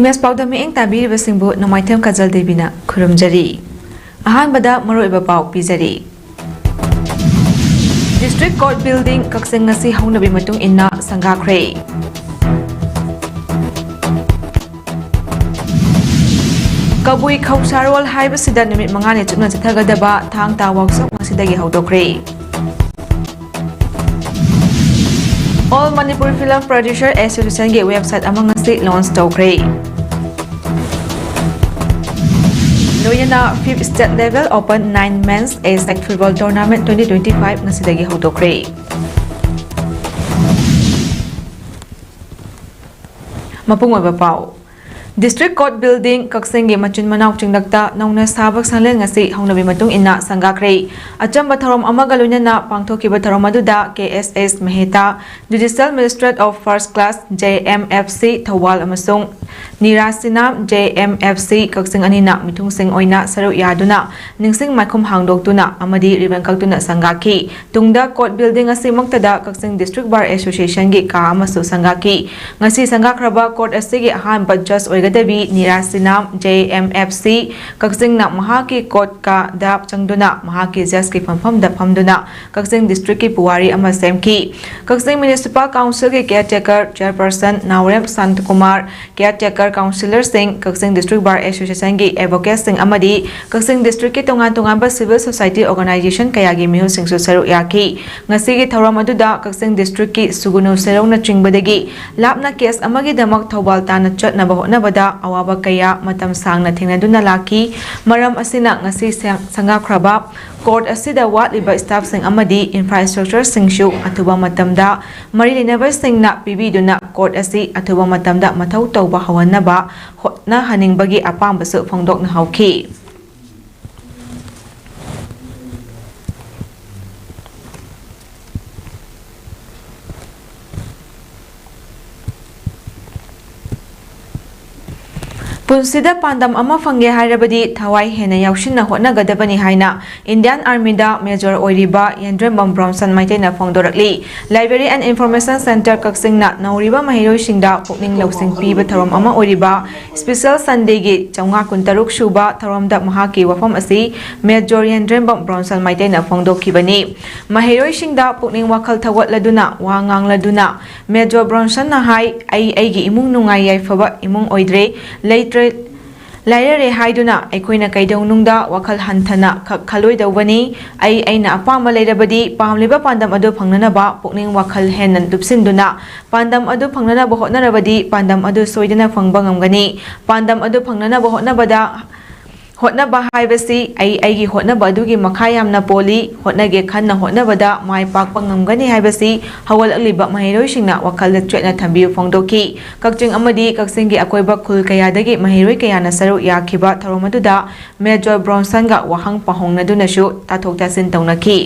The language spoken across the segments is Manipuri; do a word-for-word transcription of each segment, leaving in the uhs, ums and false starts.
ꯃꯦꯁ ꯄꯥꯎꯗ ꯃꯤꯠꯌꯦꯡ ꯇꯥꯕꯤꯔꯤꯕꯁꯤꯡꯕꯨ ꯅꯣꯡꯃꯥꯏꯊꯦꯝ ꯀꯖꯜ ꯗꯦꯕꯤꯅ ꯈꯨꯔꯨꯝꯖꯔꯤ꯫ ꯑꯍꯥꯟꯕꯗ ꯃꯔꯨꯑꯣꯏꯕ ꯄꯥꯎ ꯄꯤꯖꯔꯤ꯫ District Court Building ꯀꯛꯆꯤꯡ ꯉꯁꯤ ꯍꯧꯅꯕꯤ ꯃꯇꯨꯡ ꯏꯟꯅ ꯁꯪꯒꯥꯈ꯭ꯔꯦ꯫ ꯀꯕꯨꯏ ꯈꯧꯁꯥꯔꯣꯜ ꯍꯥꯏꯕꯁꯤꯗ ꯅꯨꯃꯤꯠ ꯃꯉꯥꯅꯤ ꯆꯨꯞꯅ ꯆꯠꯊꯒꯗꯕ ꯊꯥꯡ ꯇꯥ ꯋꯥꯛꯁꯣꯞ ꯉꯁꯤꯗꯒꯤ ꯍꯧꯗꯣꯛꯈ꯭ꯔꯦ꯫ All Manipur Film Producer Association ꯒꯤ website ꯑꯃ ꯉꯁꯤ launch ꯇꯧꯈ꯭ꯔꯦ꯫ ꯂꯣꯏꯅꯅ fifth State Level Open Nine Men's A-side Football Tournament twenty twenty-five ꯉꯁꯤꯗꯒꯤ ꯍꯧꯗꯣꯛꯈ꯭ꯔꯦ꯫ ꯃꯄꯨꯡ ꯑꯣꯏꯕ ꯄꯥꯎ꯫ District Court Building ꯀꯛꯆꯤꯡꯒꯤ ꯃꯆꯤꯟ ꯃꯅꯥꯎ ꯆꯤꯡꯂꯛꯇ ꯅꯧꯅ ꯁꯥꯕ ꯁꯪꯂꯦꯟ ꯉꯁꯤ ꯍꯧꯅꯕꯤ ꯃꯇꯨꯡ ꯏꯟꯅ ꯁꯪꯒꯥꯈ꯭ꯔꯦ꯫ ꯑꯆꯝꯕ ꯊꯧꯔꯝ ꯑꯃꯒ ꯂꯣꯏꯅꯅ ꯄꯥꯡꯊꯣꯛꯈꯤꯕ ꯊꯧꯔꯝ ꯑꯗꯨꯗ K S S ꯃꯦꯍꯦꯇꯥ, Judicial Magistrate of First Class, J M F C Thoubal ꯑꯃꯁꯨꯡ ꯅꯤꯔꯥꯁꯤꯅꯥ, J M F C ꯀꯛꯆꯤꯡ ꯑꯅꯤꯅ ꯃꯤꯊꯨꯡꯁꯤꯡ ꯑꯣꯏꯅ ꯁꯔꯨꯛ ꯌꯥꯗꯨꯅ ꯅꯤꯡꯁꯤꯡ ꯃꯥꯏꯈꯨꯝ ꯍꯥꯡꯗꯣꯛꯇꯨꯅ ꯑꯃꯗꯤ ribbon ꯀꯛꯇꯨꯅ ꯁꯪꯒꯥꯈꯤ꯫ ꯇꯨꯡꯗ Court Building ꯑꯁꯤꯃꯛꯇꯗ ꯀꯛꯆꯤꯡ District Bar Association ꯒꯤ ꯀꯥ ꯑꯃꯁꯨ ꯁꯪꯒꯥꯈꯤ꯫ ꯉꯁꯤ ꯁꯪꯒꯥꯈ꯭ꯔꯕ court ꯑꯁꯤꯒꯤ ꯑꯍꯥꯟꯕ judge ꯑꯣꯏꯒꯗꯕꯤ ꯅꯤꯔꯥꯁꯤꯅꯥ, J M F C ꯀꯛꯆꯤꯡꯅ ꯃꯍꯥꯛꯀꯤ court ꯀꯥꯗ ꯆꯪꯗꯨꯅ ꯃꯍꯥꯛꯀꯤ judge ꯀꯤ ꯐꯝꯐꯝꯗ ꯐꯝꯗꯨꯅ ꯀꯛꯆꯤꯡ district ꯀꯤ ꯄꯨꯋꯥꯔꯤ ꯑꯃ ꯁꯦꯝꯈꯤ꯫ ꯀꯛꯆꯤꯡ Municipal Council ꯒꯤ caretaker chairperson ꯅꯥꯎꯔꯦꯝ ꯁꯥꯟꯇꯀꯨꯃꯥꯔ, caretaker councillor ꯁꯤꯡ, ꯀꯛꯆꯤꯡ District Bar Association ꯒꯤ advocate ꯁꯤꯡ ꯑꯃꯗꯤ ꯀꯛꯆꯤꯡ district ꯀꯤ ꯇꯣꯉꯥꯟ ꯇꯣꯉꯥꯟꯕ civil society organization ꯀꯌꯥꯒꯤ ꯃꯤꯍꯨꯠꯁꯤꯡꯁꯨ ꯁꯔꯨꯛ ꯌꯥꯈꯤ꯫ ꯉꯁꯤꯒꯤ ꯊꯧꯔꯝ ꯑꯗꯨꯗ ꯀꯛꯆꯤꯡ district ꯀꯤ ꯁꯨꯒꯨꯅꯨ ꯁꯦꯔꯧꯅꯆꯤꯡꯕꯗꯒꯤ ꯂꯥꯞꯅ case ꯑꯃꯒꯤꯗꯃꯛ ꯊꯧꯕꯥꯜ ꯇꯥꯟꯅ ꯆꯠꯅꯕ ꯍꯣꯠꯅꯕꯗ ꯑꯋꯥꯕ ꯀꯌꯥ ꯃꯇꯝ ꯁꯥꯡꯅ ꯊꯦꯡꯅꯗꯨꯅ ꯂꯥꯛꯈꯤ꯫ ꯃꯔꯝ ꯑꯁꯤꯅ ꯉꯁꯤ ꯁꯦꯝ-, ꯁꯪꯒꯥꯈ꯭ꯔꯕ court ꯑꯁꯤꯗ ꯋꯥꯠꯂꯤꯕ staff ꯁꯤꯡ ꯑꯃꯗꯤ infrastructure ꯁꯤꯡꯁꯨ ꯑꯊꯨꯕ ꯃꯇꯝꯗ ꯃꯔꯤ ꯂꯩꯅꯕꯁꯤꯡꯅ ꯄꯤꯕꯤꯗꯨꯅ court ꯑꯁꯤ ꯑꯊꯨꯕ ꯃꯇꯝꯗ ꯃꯊꯧ ꯇꯧꯕ ꯍꯧꯍꯟꯅꯕ ꯍꯣꯠꯅꯍꯟꯅꯤꯡꯕꯒꯤ ꯑꯄꯥꯝꯕꯁꯨ ꯐꯣꯡꯗꯣꯛꯅꯍꯧꯈꯤ꯫ ꯄꯨꯟꯁꯤꯗ ꯄꯥꯟꯗꯝ ꯑꯃ ꯐꯪꯒꯦ ꯍꯥꯏꯔꯕꯗꯤ ꯊꯋꯥꯏ ꯍꯦꯟꯅ ꯌꯥꯎꯁꯤꯟꯅ ꯍꯣꯠꯅꯒꯗꯕꯅꯤ ꯍꯥꯏꯅ Indian Armyꯗ Major ꯑꯣꯏꯔꯤꯕ ꯌꯦꯟꯗ꯭ꯔꯦꯝꯕꯝ ꯕ꯭ꯔꯣꯟꯁꯟ ꯃꯩꯇꯩꯅ ꯐꯣꯡꯗꯣꯔꯛꯂꯤ꯫ Library and Information Centre ꯀꯛꯆꯤꯡꯅ ꯅꯧꯔꯤꯕ ꯃꯍꯩꯔꯣꯏꯁꯤꯡꯗ ꯄꯨꯛꯅꯤꯡ ꯂꯧꯁꯤꯡ ꯄꯤꯕ ꯊꯧꯔꯝ ꯑꯃ ꯑꯣꯏꯔꯤꯕ Special Sundayꯒꯤ ꯆꯥꯝꯃꯉꯥ ꯀꯨꯟꯇꯔꯨꯛ ꯁꯨꯕ ꯊꯧꯔꯝꯗ ꯃꯍꯥꯛꯀꯤ ꯋꯥꯐꯝ ꯑꯁꯤ Major ꯌꯦꯟꯗ꯭ꯔꯦꯝꯕꯝ ꯕ꯭ꯔꯣꯟꯁꯟ ꯃꯩꯇꯩꯅ ꯐꯣꯡꯗꯣꯛꯈꯤꯕꯅꯤ꯫ ꯃꯍꯩꯔꯣꯏꯁꯤꯡꯗ ꯄꯨꯛꯅꯤꯡ ꯋꯥꯈꯜ ꯊꯧꯒꯠꯂꯗꯨꯅ ꯋꯥ ꯉꯥꯡꯂꯗꯨꯅ Major ꯕ꯭ꯔꯣꯟꯁꯟꯅ ꯍꯥꯏ, "ꯑꯩ ꯑꯩꯒꯤ ꯏꯃꯨꯡ ꯅꯨꯡꯉꯥꯏ ꯌꯥꯏꯐꯕ ꯏꯃꯨꯡ ꯑꯣꯏꯗ꯭ꯔꯦ, ꯂꯩꯇ꯭ꯔꯦ, ꯂꯥꯏꯔꯔꯦ ꯍꯥꯏꯗꯨꯅ ꯑꯩꯈꯣꯏꯅ ꯀꯩꯗꯧꯅꯨꯡꯗ ꯋꯥꯈꯜ ꯍꯟꯊꯅ ꯈꯛ ꯈꯜꯂꯣꯏꯗꯧꯕꯅꯤ꯫ ꯑꯩ ꯑꯩꯅ ꯑꯄꯥꯝꯕ ꯂꯩꯔꯕꯗꯤ ꯄꯥꯝꯂꯤꯕ ꯄꯥꯟꯗꯝ ꯑꯗꯨ ꯐꯪꯅꯅꯕ ꯄꯨꯛꯅꯤꯡ ꯋꯥꯈꯜ ꯍꯦꯟꯅ ꯂꯨꯞꯁꯤꯟꯗꯨꯅ ꯄꯥꯟꯗꯝ ꯑꯗꯨ ꯐꯪꯅꯅꯕ ꯍꯣꯠꯅꯔꯕꯗꯤ ꯄꯥꯟꯗꯝ ꯑꯗꯨ ꯁꯣꯏꯗꯅ ꯐꯪꯕ ꯉꯝꯒꯅꯤ꯫ ꯄꯥꯟꯗꯝ ꯑꯗꯨ ꯐꯪꯅꯅꯕ ꯍꯣꯠꯅꯕꯗ ꯍꯣꯠꯅꯕ ꯍꯥꯏꯕꯁꯤ ꯑꯩ ꯑꯩꯒꯤ ꯍꯣꯠꯅꯕ ꯑꯗꯨꯒꯤ ꯃꯈꯥ ꯌꯥꯝꯅ ꯄꯣꯜꯂꯤ꯫ ꯍꯣꯠꯅꯒꯦ ꯈꯟꯅ ꯍꯣꯠꯅꯕꯗ ꯃꯥꯏ ꯄꯥꯛꯄ ꯉꯝꯒꯅꯤ ꯍꯥꯏꯕꯁꯤ ꯍꯧꯒꯠꯂꯛꯂꯤꯕ ꯃꯍꯩꯔꯣꯏꯁꯤꯡꯅ ꯋꯥꯈꯜꯗ ꯆꯦꯠꯅ ꯊꯝꯕꯤꯌꯨ ꯐꯣꯡꯗꯣꯛꯈꯤ꯫ ꯀꯛꯆꯤꯡ ꯑꯃꯗꯤ ꯀꯛꯆꯤꯡꯒꯤ ꯑꯀꯣꯏꯕ ꯈꯨꯜ ꯀꯌꯥꯗꯒꯤ ꯃꯍꯩꯔꯣꯏ ꯀꯌꯥꯅ ꯁꯔꯨꯛ ꯌꯥꯈꯤꯕ ꯊꯧꯔꯝ ꯑꯗꯨꯗ Major ꯕ꯭ꯔꯣꯟꯁꯟꯒ ꯋꯥꯍꯪ ꯄꯥꯎꯍꯣꯡꯅꯗꯨꯅꯁꯨ ꯇꯥꯊꯣꯛ ꯇꯥꯁꯤꯟ ꯇꯧꯅꯈꯤ꯫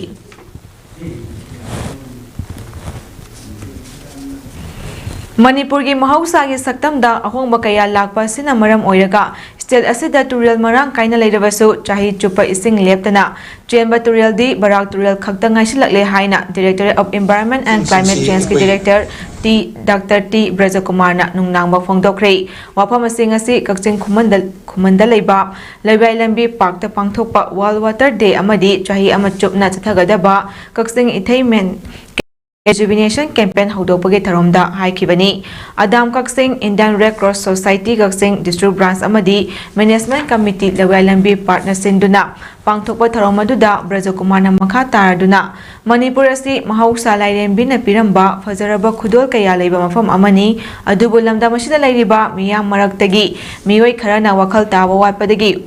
ꯃꯅꯤꯄꯨꯔꯒꯤ ꯃꯍꯧꯁꯥꯒꯤ ꯁꯛꯇꯝꯗ ꯑꯍꯣꯡꯕ ꯀꯌꯥ ꯂꯥꯛꯄ ꯑꯁꯤꯅ ꯃꯔꯝ ꯑꯣꯏꯔꯒ state ꯑꯁꯤꯗ ꯇꯨꯔꯦꯜ ꯃꯔꯥꯡ ꯀꯥꯏꯅ ꯂꯩꯔꯕꯁꯨ ꯆꯍꯤ ꯆꯨꯞꯄ ꯏꯁꯤꯡ ꯂꯦꯞꯇꯅ ꯆꯦꯟꯕ ꯇꯨꯔꯦꯜꯗꯤ ꯕꯔꯥꯛ ꯇꯨꯔꯦꯜ ꯈꯛꯇ ꯉꯥꯏꯁꯤꯜꯂꯛꯂꯦ ꯍꯥꯏꯅ Directorate of Environment and Climate Changeꯀꯤ Director ꯇꯤ, Doctor ꯇꯤ ꯕ꯭ꯔꯖꯀꯨꯃꯥꯔꯅ ꯅꯨꯡꯅꯥꯡꯕ ꯐꯣꯡꯗꯣꯛꯈ꯭ꯔꯦ꯫ ꯋꯥꯐꯝ ꯑꯁꯤ ꯉꯁꯤ ꯀꯛꯆꯤꯡ ꯈꯨꯃꯟꯗ, ꯈꯨꯃꯟꯗ ꯂꯩꯕ ꯂꯩꯕꯥꯏ ꯂꯝꯕꯤ parkꯇ ꯄꯥꯡꯊꯣꯛꯄ World Water Day ꯑꯃꯗꯤ ꯆꯍꯤ ꯑꯃ ꯆꯨꯞꯅ ꯆꯠꯊꯒꯗꯕ ꯀꯛꯆꯤꯡ ꯏꯊꯩ ꯃꯦꯟ Rejuvenation Campaign ꯍꯧꯗꯣꯛꯄꯒꯤ ꯊꯧꯔꯝꯗ ꯍꯥꯏꯈꯤꯕꯅꯤ꯫ ꯑꯗꯥꯝ ꯀꯛꯆꯤꯡ, Indian Red Cross Society ꯀꯛꯆꯤꯡ District Branch ꯑꯃꯗꯤ Management Committee ꯂꯋꯥꯏ ꯂꯝꯕꯤ parkꯅ ꯁꯤꯟꯗꯨꯅ ꯄꯥꯡꯊꯣꯛꯄ ꯊꯧꯔꯝ ꯑꯗꯨꯗ ꯕ꯭ꯔꯖꯀꯨꯃꯥꯔꯅ ꯃꯈꯥ ꯇꯥꯔꯗꯨꯅ, ꯃꯅꯤꯄꯨꯔ ꯑꯁꯤ ꯃꯍꯧꯁꯥ ꯂꯥꯏꯔꯦꯝꯕꯤꯅ ꯄꯤꯔꯝꯕ ꯐꯖꯔꯕ ꯈꯨꯗꯣꯜ ꯀꯌꯥ ꯂꯩꯕ ꯃꯐꯝ ꯑꯃꯅꯤ꯫ ꯑꯗꯨꯕꯨ ꯂꯝꯗꯝ ꯑꯁꯤꯗ ꯂꯩꯔꯤꯕ ꯃꯤꯌꯥꯝ ꯃꯔꯛꯇꯒꯤ ꯃꯤꯑꯣꯏ ꯈꯔꯅ ꯋꯥꯈꯜ ꯇꯥꯕ ꯋꯥꯠꯄꯗꯒꯤ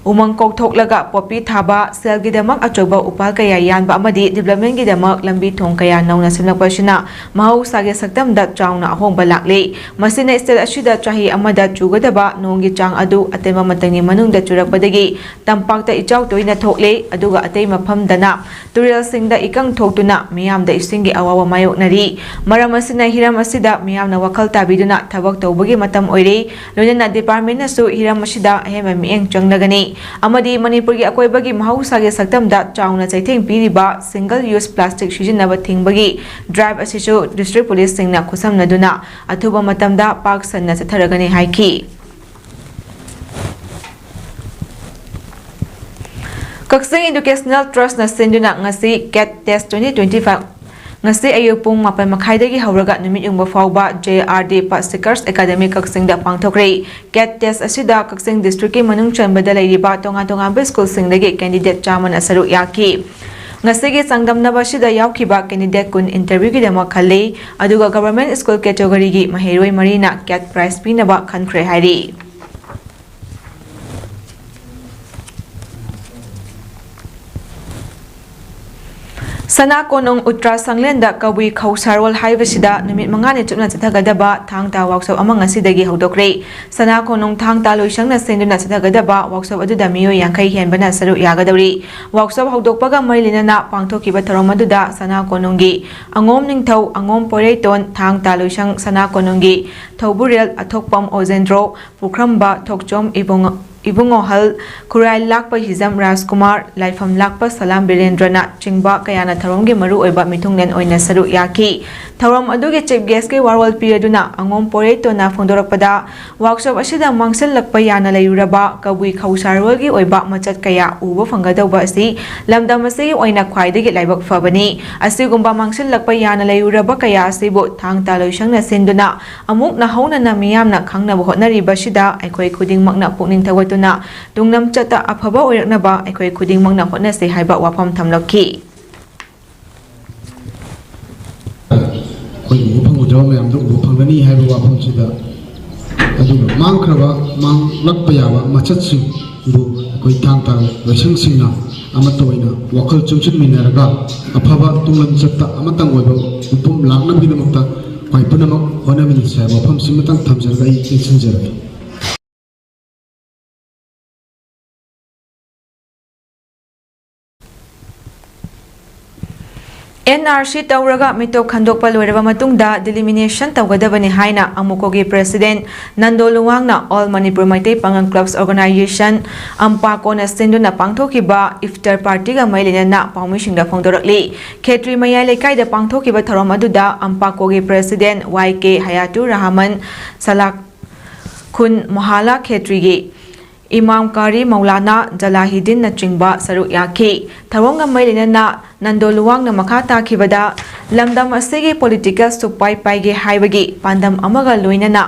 ꯎꯃꯪ ꯀꯣꯛꯊꯣꯛꯂꯒ ꯄꯣꯄꯤ ꯊꯥꯕ, ꯁꯦꯜꯒꯤꯗꯃꯛ ꯑꯆꯧꯕ ꯎꯄꯥꯜ ꯀꯌꯥ ꯌꯥꯟꯕ ꯑꯃꯗꯤ ꯗꯤꯕ꯭ꯂꯞꯃꯦꯟꯒꯤ ꯗꯃꯛ ꯂꯝꯕꯤ ꯊꯣꯡ ꯀꯌꯥ ꯅꯧꯅ ꯁꯦꯝꯂꯛꯄ ꯑꯁꯤꯅ ꯃꯍꯧꯁꯥꯒꯤ ꯁꯛꯇꯝꯗ ꯆꯥꯎꯅ ꯑꯍꯣꯡꯕ ꯂꯥꯛꯂꯤ꯫ ꯃꯁꯤꯅ ꯁ꯭ꯇꯦꯠ ꯑꯁꯤꯗ ꯆꯍꯤ ꯑꯃꯗ ꯆꯨꯒꯗꯕ ꯅꯣꯡꯒꯤ ꯆꯥꯡ ꯑꯗꯨ ꯑꯇꯦꯟꯕ ꯃꯇꯝꯒꯤ ꯃꯅꯨꯡꯗ ꯆꯨꯔꯛꯄꯗꯒꯤ ꯇꯝꯄꯥꯛꯇ ꯏꯆꯥꯎ ꯇꯣꯏꯅ ꯊꯣꯛꯂꯦ, ꯑꯗꯨꯒ ꯑꯇꯩ ꯃꯐꯝꯗꯅ ꯇꯨꯔꯦꯜꯁꯤꯡꯗ ꯏꯀꯪ ꯊꯣꯛꯇꯨꯅ ꯃꯤꯌꯥꯝꯗ ꯏꯁꯤꯡꯒꯤ ꯑꯋꯥꯕ ꯃꯥꯌꯣꯛꯅꯔꯤ꯫ ꯃꯔꯝ ꯑꯁꯤꯅ ꯍꯤꯔꯝ ꯑꯁꯤꯗ ꯃꯤꯌꯥꯝꯅ ꯋꯥꯈꯜ ꯇꯥꯕꯤꯗꯨꯅ ꯊꯕꯛ ꯇꯧꯕꯒꯤ ꯃꯇꯝ ꯑꯣꯏꯔꯦ꯫ ꯂꯣꯏꯅꯅ ꯗꯤꯄꯥꯔꯠꯃꯦꯟꯅꯁꯨ ꯍꯤꯔꯝ ꯑꯁꯤꯗ ꯑꯍꯦꯟꯕ ꯃꯤꯠꯌꯦꯡ ꯆꯪꯂꯒꯅꯤ ꯑꯃꯗꯤ ꯃꯅꯤꯄꯨꯔꯒꯤ ꯑꯀꯣꯏꯕꯒꯤ ꯃꯍꯧꯁꯥꯒꯤ ꯁꯛꯇꯝꯗ ꯆꯥꯎꯅ ꯆꯩꯊꯦꯡ ꯄꯤꯔꯤꯕ ꯁꯤꯡꯒꯜ ꯌꯨꯁ ꯄ꯭ꯂꯥꯁꯇꯤꯛ ꯁꯤꯖꯤꯟꯅꯕ ꯊꯤꯡꯕꯒꯤ ꯗ꯭ꯔꯥꯏꯚ ꯑꯁꯤꯁꯨ ꯗꯤꯁꯇ꯭ꯔꯤꯛ ꯄꯨꯂꯤꯁꯁꯤꯡꯅ ꯈꯨꯠꯁꯝꯅꯗꯨꯅ ꯑꯊꯨꯕ ꯃꯇꯝꯗ ꯄꯥꯛ ꯁꯟꯅ ꯆꯠꯊꯔꯒꯅꯤ ꯍꯥꯏꯈꯤ꯫ ꯀꯛꯆꯤꯡ ꯏꯗꯨꯀꯦꯁꯅꯦꯜ ꯇ꯭ꯔꯁꯅ ꯁꯤꯟꯗꯨꯅ ꯉꯁꯤ ꯀꯦꯠ ꯇꯦꯁ ꯇ꯭ꯋꯦꯟꯇꯤ ꯇ꯭ꯋꯦꯟꯇꯤ ꯐꯥꯏꯚ ꯉꯁꯤ ꯑꯌꯨꯛ ꯄꯨꯡ ꯃꯥꯄꯟ ꯃꯈꯥꯏꯗꯒꯤ ꯍꯧꯔꯒ ꯅꯨꯃꯤꯠ ꯌꯨꯡꯕ ꯐꯥꯎꯕ ꯖꯦ ꯑꯥꯔ ꯗꯤ ꯄꯥꯁꯤꯀꯔꯁ ꯑꯦꯀꯥꯗꯃꯤ ꯀꯛꯆꯤꯡꯗ ꯄꯥꯡꯊꯣꯛꯈ꯭ꯔꯦ꯫ ꯀꯦꯠ ꯇꯦꯁ ꯑꯁꯤꯗ ꯀꯛꯆꯤꯡ ꯗꯤꯁꯇ꯭ꯔꯤꯛꯀꯤ ꯃꯅꯨꯡ ꯆꯟꯕꯗ ꯂꯩꯔꯤꯕ ꯇꯣꯉꯥꯟ ꯇꯣꯉꯥꯟꯕ ꯁ꯭ꯀꯨꯜꯁꯤꯡꯗꯒꯤ ꯀꯦꯟꯗꯤꯗꯦꯠ ꯆꯥꯝꯃꯅ ꯁꯔꯨꯛ ꯌꯥꯈꯤ꯫ ꯉꯁꯤꯒꯤ ꯆꯥꯡꯗꯝꯅꯕ ꯑꯁꯤꯗ ꯌꯥꯎꯈꯤꯕ ꯀꯦꯟꯗꯤꯗꯦꯠ ꯀꯨꯟ ꯏꯟꯇꯔꯚ꯭ꯌꯨꯒꯤꯗꯃꯛ ꯈꯜꯂꯤ, ꯑꯗꯨꯒ ꯒꯚꯔꯟꯃꯦꯟꯠ ꯁ꯭ꯀꯨꯜ ꯀꯦꯇꯦꯒꯣꯔꯤꯒꯤ ꯃꯍꯩꯔꯣꯏ ꯃꯔꯤꯅ ꯀꯦꯠ ꯄ꯭ꯔꯥꯏꯖ ꯄꯤꯅꯕ ꯈꯟꯈ꯭ꯔꯦ ꯍꯥꯏꯔꯤ꯫ ꯁꯅꯥ ꯀꯣꯅꯨꯡ ꯎꯇ꯭ꯔꯥ ꯁꯪꯂꯦꯟꯗ ꯀꯕꯨꯏ ꯈꯧꯁꯥꯔꯣꯜ ꯍꯥꯏꯕꯁꯤꯗ ꯅꯨꯃꯤꯠ ꯃꯉꯥꯅꯤ ꯆꯨꯞꯅ ꯆꯠꯊꯒꯗꯕ ꯊꯥꯡ ꯇꯥ ꯋꯥꯛꯁꯣꯞ ꯑꯃ ꯉꯁꯤꯗꯒꯤ ꯍꯧꯗꯣꯛꯈ꯭ꯔꯦ꯫ ꯁꯅꯥ ꯀꯣꯅꯨꯡ ꯊꯥꯡ ꯇꯥ ꯂꯣꯏꯁꯪꯅ ꯁꯤꯟꯗꯨꯅ ꯆꯠꯊꯒꯗꯕ ꯋꯥꯛꯁꯣꯞ ꯑꯗꯨꯗ ꯃꯤꯑꯣꯏ ꯌꯥꯡꯈꯩ ꯍꯦꯟꯕꯅ ꯁꯔꯨꯛ ꯌꯥꯒꯗꯧꯔꯤ꯫ ꯋꯥꯛꯁꯣꯞ ꯍꯧꯗꯣꯛꯄꯒ ꯃꯔꯤ ꯂꯩꯅꯅ ꯄꯥꯡꯊꯣꯛꯈꯤꯕ ꯊꯧꯔꯝ ꯑꯗꯨꯗ ꯁꯅꯥ ꯀꯣꯅꯨꯡꯒꯤ ꯑꯉꯣꯝ ꯅꯤꯡꯊꯧ, ꯑꯉꯣꯝ ꯄꯣꯏꯔꯩꯇꯣꯟ, ꯊꯥꯡ ꯇꯥ ꯂꯣꯏꯁꯪ ꯁꯅꯥ ꯀꯣꯅꯨꯡꯒꯤ ꯊꯧꯕꯨꯔꯦꯜ ꯑꯊꯣꯛꯄꯝ ꯑꯣꯖꯦꯟꯗ꯭ꯔꯣ, ꯄꯨꯈ꯭ꯔꯝꯕ ꯊꯣꯛꯆꯣꯝ ꯏꯕꯨꯡ-, ꯏꯕꯨꯡꯉꯣꯍꯜ, ꯈꯨꯔꯥꯏ ꯂꯥꯛꯄ ꯍꯤꯖꯝ ꯔꯥꯖꯀꯨꯃꯥꯔ, ꯂꯥꯏꯐꯝ ꯂꯥꯛꯄ ꯁꯂꯥꯝ ꯕꯤꯔꯦꯟꯗ꯭ꯔꯅ ꯆꯤꯡꯕ ꯀꯌꯥꯅ ꯊꯧꯔꯝꯒꯤ ꯃꯔꯨꯑꯣꯏꯕ ꯃꯤꯊꯨꯡꯂꯦꯟ ꯑꯣꯏꯅ ꯁꯔꯨꯛ ꯌꯥꯈꯤ꯫ ꯊꯧꯔꯝ ꯑꯗꯨꯒꯤ ꯆꯤꯐ ꯒꯦꯁꯀꯤ ꯋꯥꯔꯣꯜ ꯄꯤꯔꯗꯨꯅ ꯑꯉꯣꯝ ꯄꯣꯏꯔꯩꯇꯣꯟꯅ ꯐꯣꯡꯗꯣꯔꯛꯄꯗ, ꯋꯥꯛꯁꯣꯞ ꯑꯁꯤꯗ ꯃꯥꯡꯁꯤꯜꯂꯛꯄ ꯌꯥꯅ ꯂꯩꯔꯨꯔꯕ ꯀꯕꯨꯏ ꯈꯧꯁꯥꯔꯣꯜꯒꯤ ꯑꯣꯏꯕ ꯃꯆꯠ ꯀꯌꯥ ꯎꯕ ꯐꯪꯒꯗꯧꯕ ꯑꯁꯤ ꯂꯝꯗꯝ ꯑꯁꯤꯒꯤ ꯑꯣꯏꯅ ꯈ꯭ꯋꯥꯏꯗꯒꯤ ꯂꯥꯏꯕꯛ ꯐꯕꯅꯤ꯫ ꯑꯁꯤꯒꯨꯝꯕ ꯃꯥꯡꯁꯤꯜꯂꯛꯄ ꯌꯥꯅ ꯂꯩꯔꯨꯔꯕ ꯀꯌꯥ ꯑꯁꯤꯕꯨ ꯊꯥꯡ ꯇꯥ ꯂꯣꯏꯁꯪꯅ ꯁꯤꯟꯗꯨꯅ ꯑꯃꯨꯛ ꯅꯧꯍꯧꯅꯅ ꯃꯤꯌꯥꯝꯅ ꯈꯪꯅꯕ ꯍꯣꯠꯅꯔꯤꯕꯁꯤꯗ ꯑꯩꯈꯣꯏ ꯈꯨꯗꯤꯡꯃꯛꯅ ꯄꯨꯛꯅꯤꯡ ꯊꯧꯒꯠꯇꯨꯅ ꯇꯨꯡꯂꯝꯆꯠꯇ ꯑꯐꯕ ꯑꯣꯏꯔꯛꯅꯕ ꯑꯩꯈꯣꯏ ꯈꯨꯗꯤꯡꯃꯛꯅ ꯍꯣꯠꯅꯁꯤ ꯍꯥꯏꯕ ꯋꯥꯐꯝ ꯊꯝꯂꯛꯈꯤ꯫ ꯑꯩꯈꯣꯏ ꯎꯕ ꯐꯪꯉꯣꯏꯗꯕ ꯃꯌꯥꯝꯗꯣ ꯎꯕ ꯐꯪꯒꯅꯤ ꯍꯥꯏꯕ ꯋꯥꯐꯝꯁꯤꯗ, ꯑꯗꯨꯒ ꯃꯥꯡꯈ꯭ꯔꯕ, ꯃꯥꯡꯂꯛꯄ ꯌꯥꯕ ꯃꯆꯠꯁꯤꯡꯕꯨ ꯑꯩꯈꯣꯏ ꯊꯥꯡ ꯇꯥ ꯂꯣꯏꯁꯪꯁꯤꯡꯅ ꯑꯃꯠꯇ ꯑꯣꯏꯅ ꯋꯥꯈꯜ ꯆꯨꯞꯁꯤꯟꯃꯤꯟꯅꯔꯒ ꯑꯐꯕ ꯇꯨꯡꯂꯝꯆꯠꯇ ꯑꯃꯇꯪ ꯑꯣꯏꯕ ꯃꯤꯄꯨꯝ ꯂꯥꯛꯅꯕꯒꯤꯗꯃꯛꯇ ꯑꯩꯈꯣꯏ ꯄꯨꯝꯅꯃꯛ ꯍꯣꯠꯅꯃꯤꯟꯅꯁꯤ ꯍꯥꯏꯕ ꯋꯥꯐꯝꯁꯤꯃꯇꯪ ꯊꯝꯖꯔꯒ ꯑꯩ ꯇꯦꯟꯁꯤꯟꯖꯔꯒꯦ꯫ ꯑꯦꯟ ꯑꯥꯔ ꯁꯤ ꯇꯧꯔꯒ ꯃꯤꯇꯣꯞ ꯈꯟꯗꯣꯛꯄ ꯂꯣꯏꯔꯕ ꯃꯇꯨꯡꯗ ꯗꯤꯂꯤꯃꯤꯅꯦꯁꯟ ꯇꯧꯒꯗꯕꯅꯤ ꯍꯥꯏꯅ ꯑꯃꯨꯀꯣꯒꯤ ꯄ꯭ꯔꯦꯁꯤꯗꯦꯟ ꯅꯟꯗꯣ ꯂꯨꯋꯥꯡꯅ ꯑꯣꯜ ꯃꯅꯤꯄꯨꯔ ꯃꯩꯇꯩ ꯄꯥꯉꯜ ꯀ꯭ꯂꯕꯁ ꯑꯣꯔꯒꯅꯥꯏꯖꯦꯁꯟ, ꯑꯝꯄꯥꯀꯣꯅ ꯁꯤꯟꯗꯨꯅ ꯄꯥꯡꯊꯣꯛꯈꯤꯕ ꯏꯐꯇꯔ ꯄꯥꯔꯇꯤꯒ ꯃꯔꯤ ꯂꯩꯅꯅ ꯄꯥꯎꯃꯤꯁꯤꯡꯗ ꯐꯣꯡꯗꯣꯔꯛꯂꯤ꯫ ꯈꯦꯇ꯭ꯔꯤ ꯃꯌꯥꯏ ꯂꯩꯀꯥꯏꯗ ꯄꯥꯡꯊꯣꯛꯈꯤꯕ ꯊꯧꯔꯝ ꯑꯗꯨꯗ ꯑꯝꯄꯥꯀꯣꯒꯤ ꯄ꯭ꯔꯦꯁꯤꯗꯦꯟ ꯋꯥꯏ ꯀꯦ ꯍꯌꯥꯇꯨꯔ ꯔꯍꯃꯟ, ꯁꯂꯥꯈꯨꯟ ꯃꯣꯍꯥꯂꯥ ꯈꯦꯇ꯭ꯔꯤꯒꯤ ꯏꯃꯥꯝ ꯀꯥꯔꯤ ꯃꯧꯂꯥꯅꯥ ꯖꯂꯥꯍꯤꯗꯤꯟꯅꯆꯤꯡꯕ ꯁꯔꯨꯛ ꯌꯥꯈꯤ꯫ ꯊꯧꯔꯝꯒ ꯃꯔꯤ ꯂꯩꯅꯅ ꯅꯟꯗꯣ ꯂꯨꯋꯥꯡꯅ ꯃꯈꯥ ꯇꯥꯈꯤꯕꯗ, ꯂꯝꯗꯝ ꯑꯁꯤꯒꯤ ꯄꯣꯂꯤꯇꯤꯀꯦꯜ ꯁꯨꯛꯄꯥꯏ ꯄꯥꯏꯒꯦ ꯍꯥꯏꯕꯒꯤ ꯄꯥꯟꯗꯝ ꯑꯃꯒ ꯂꯣꯏꯅꯅ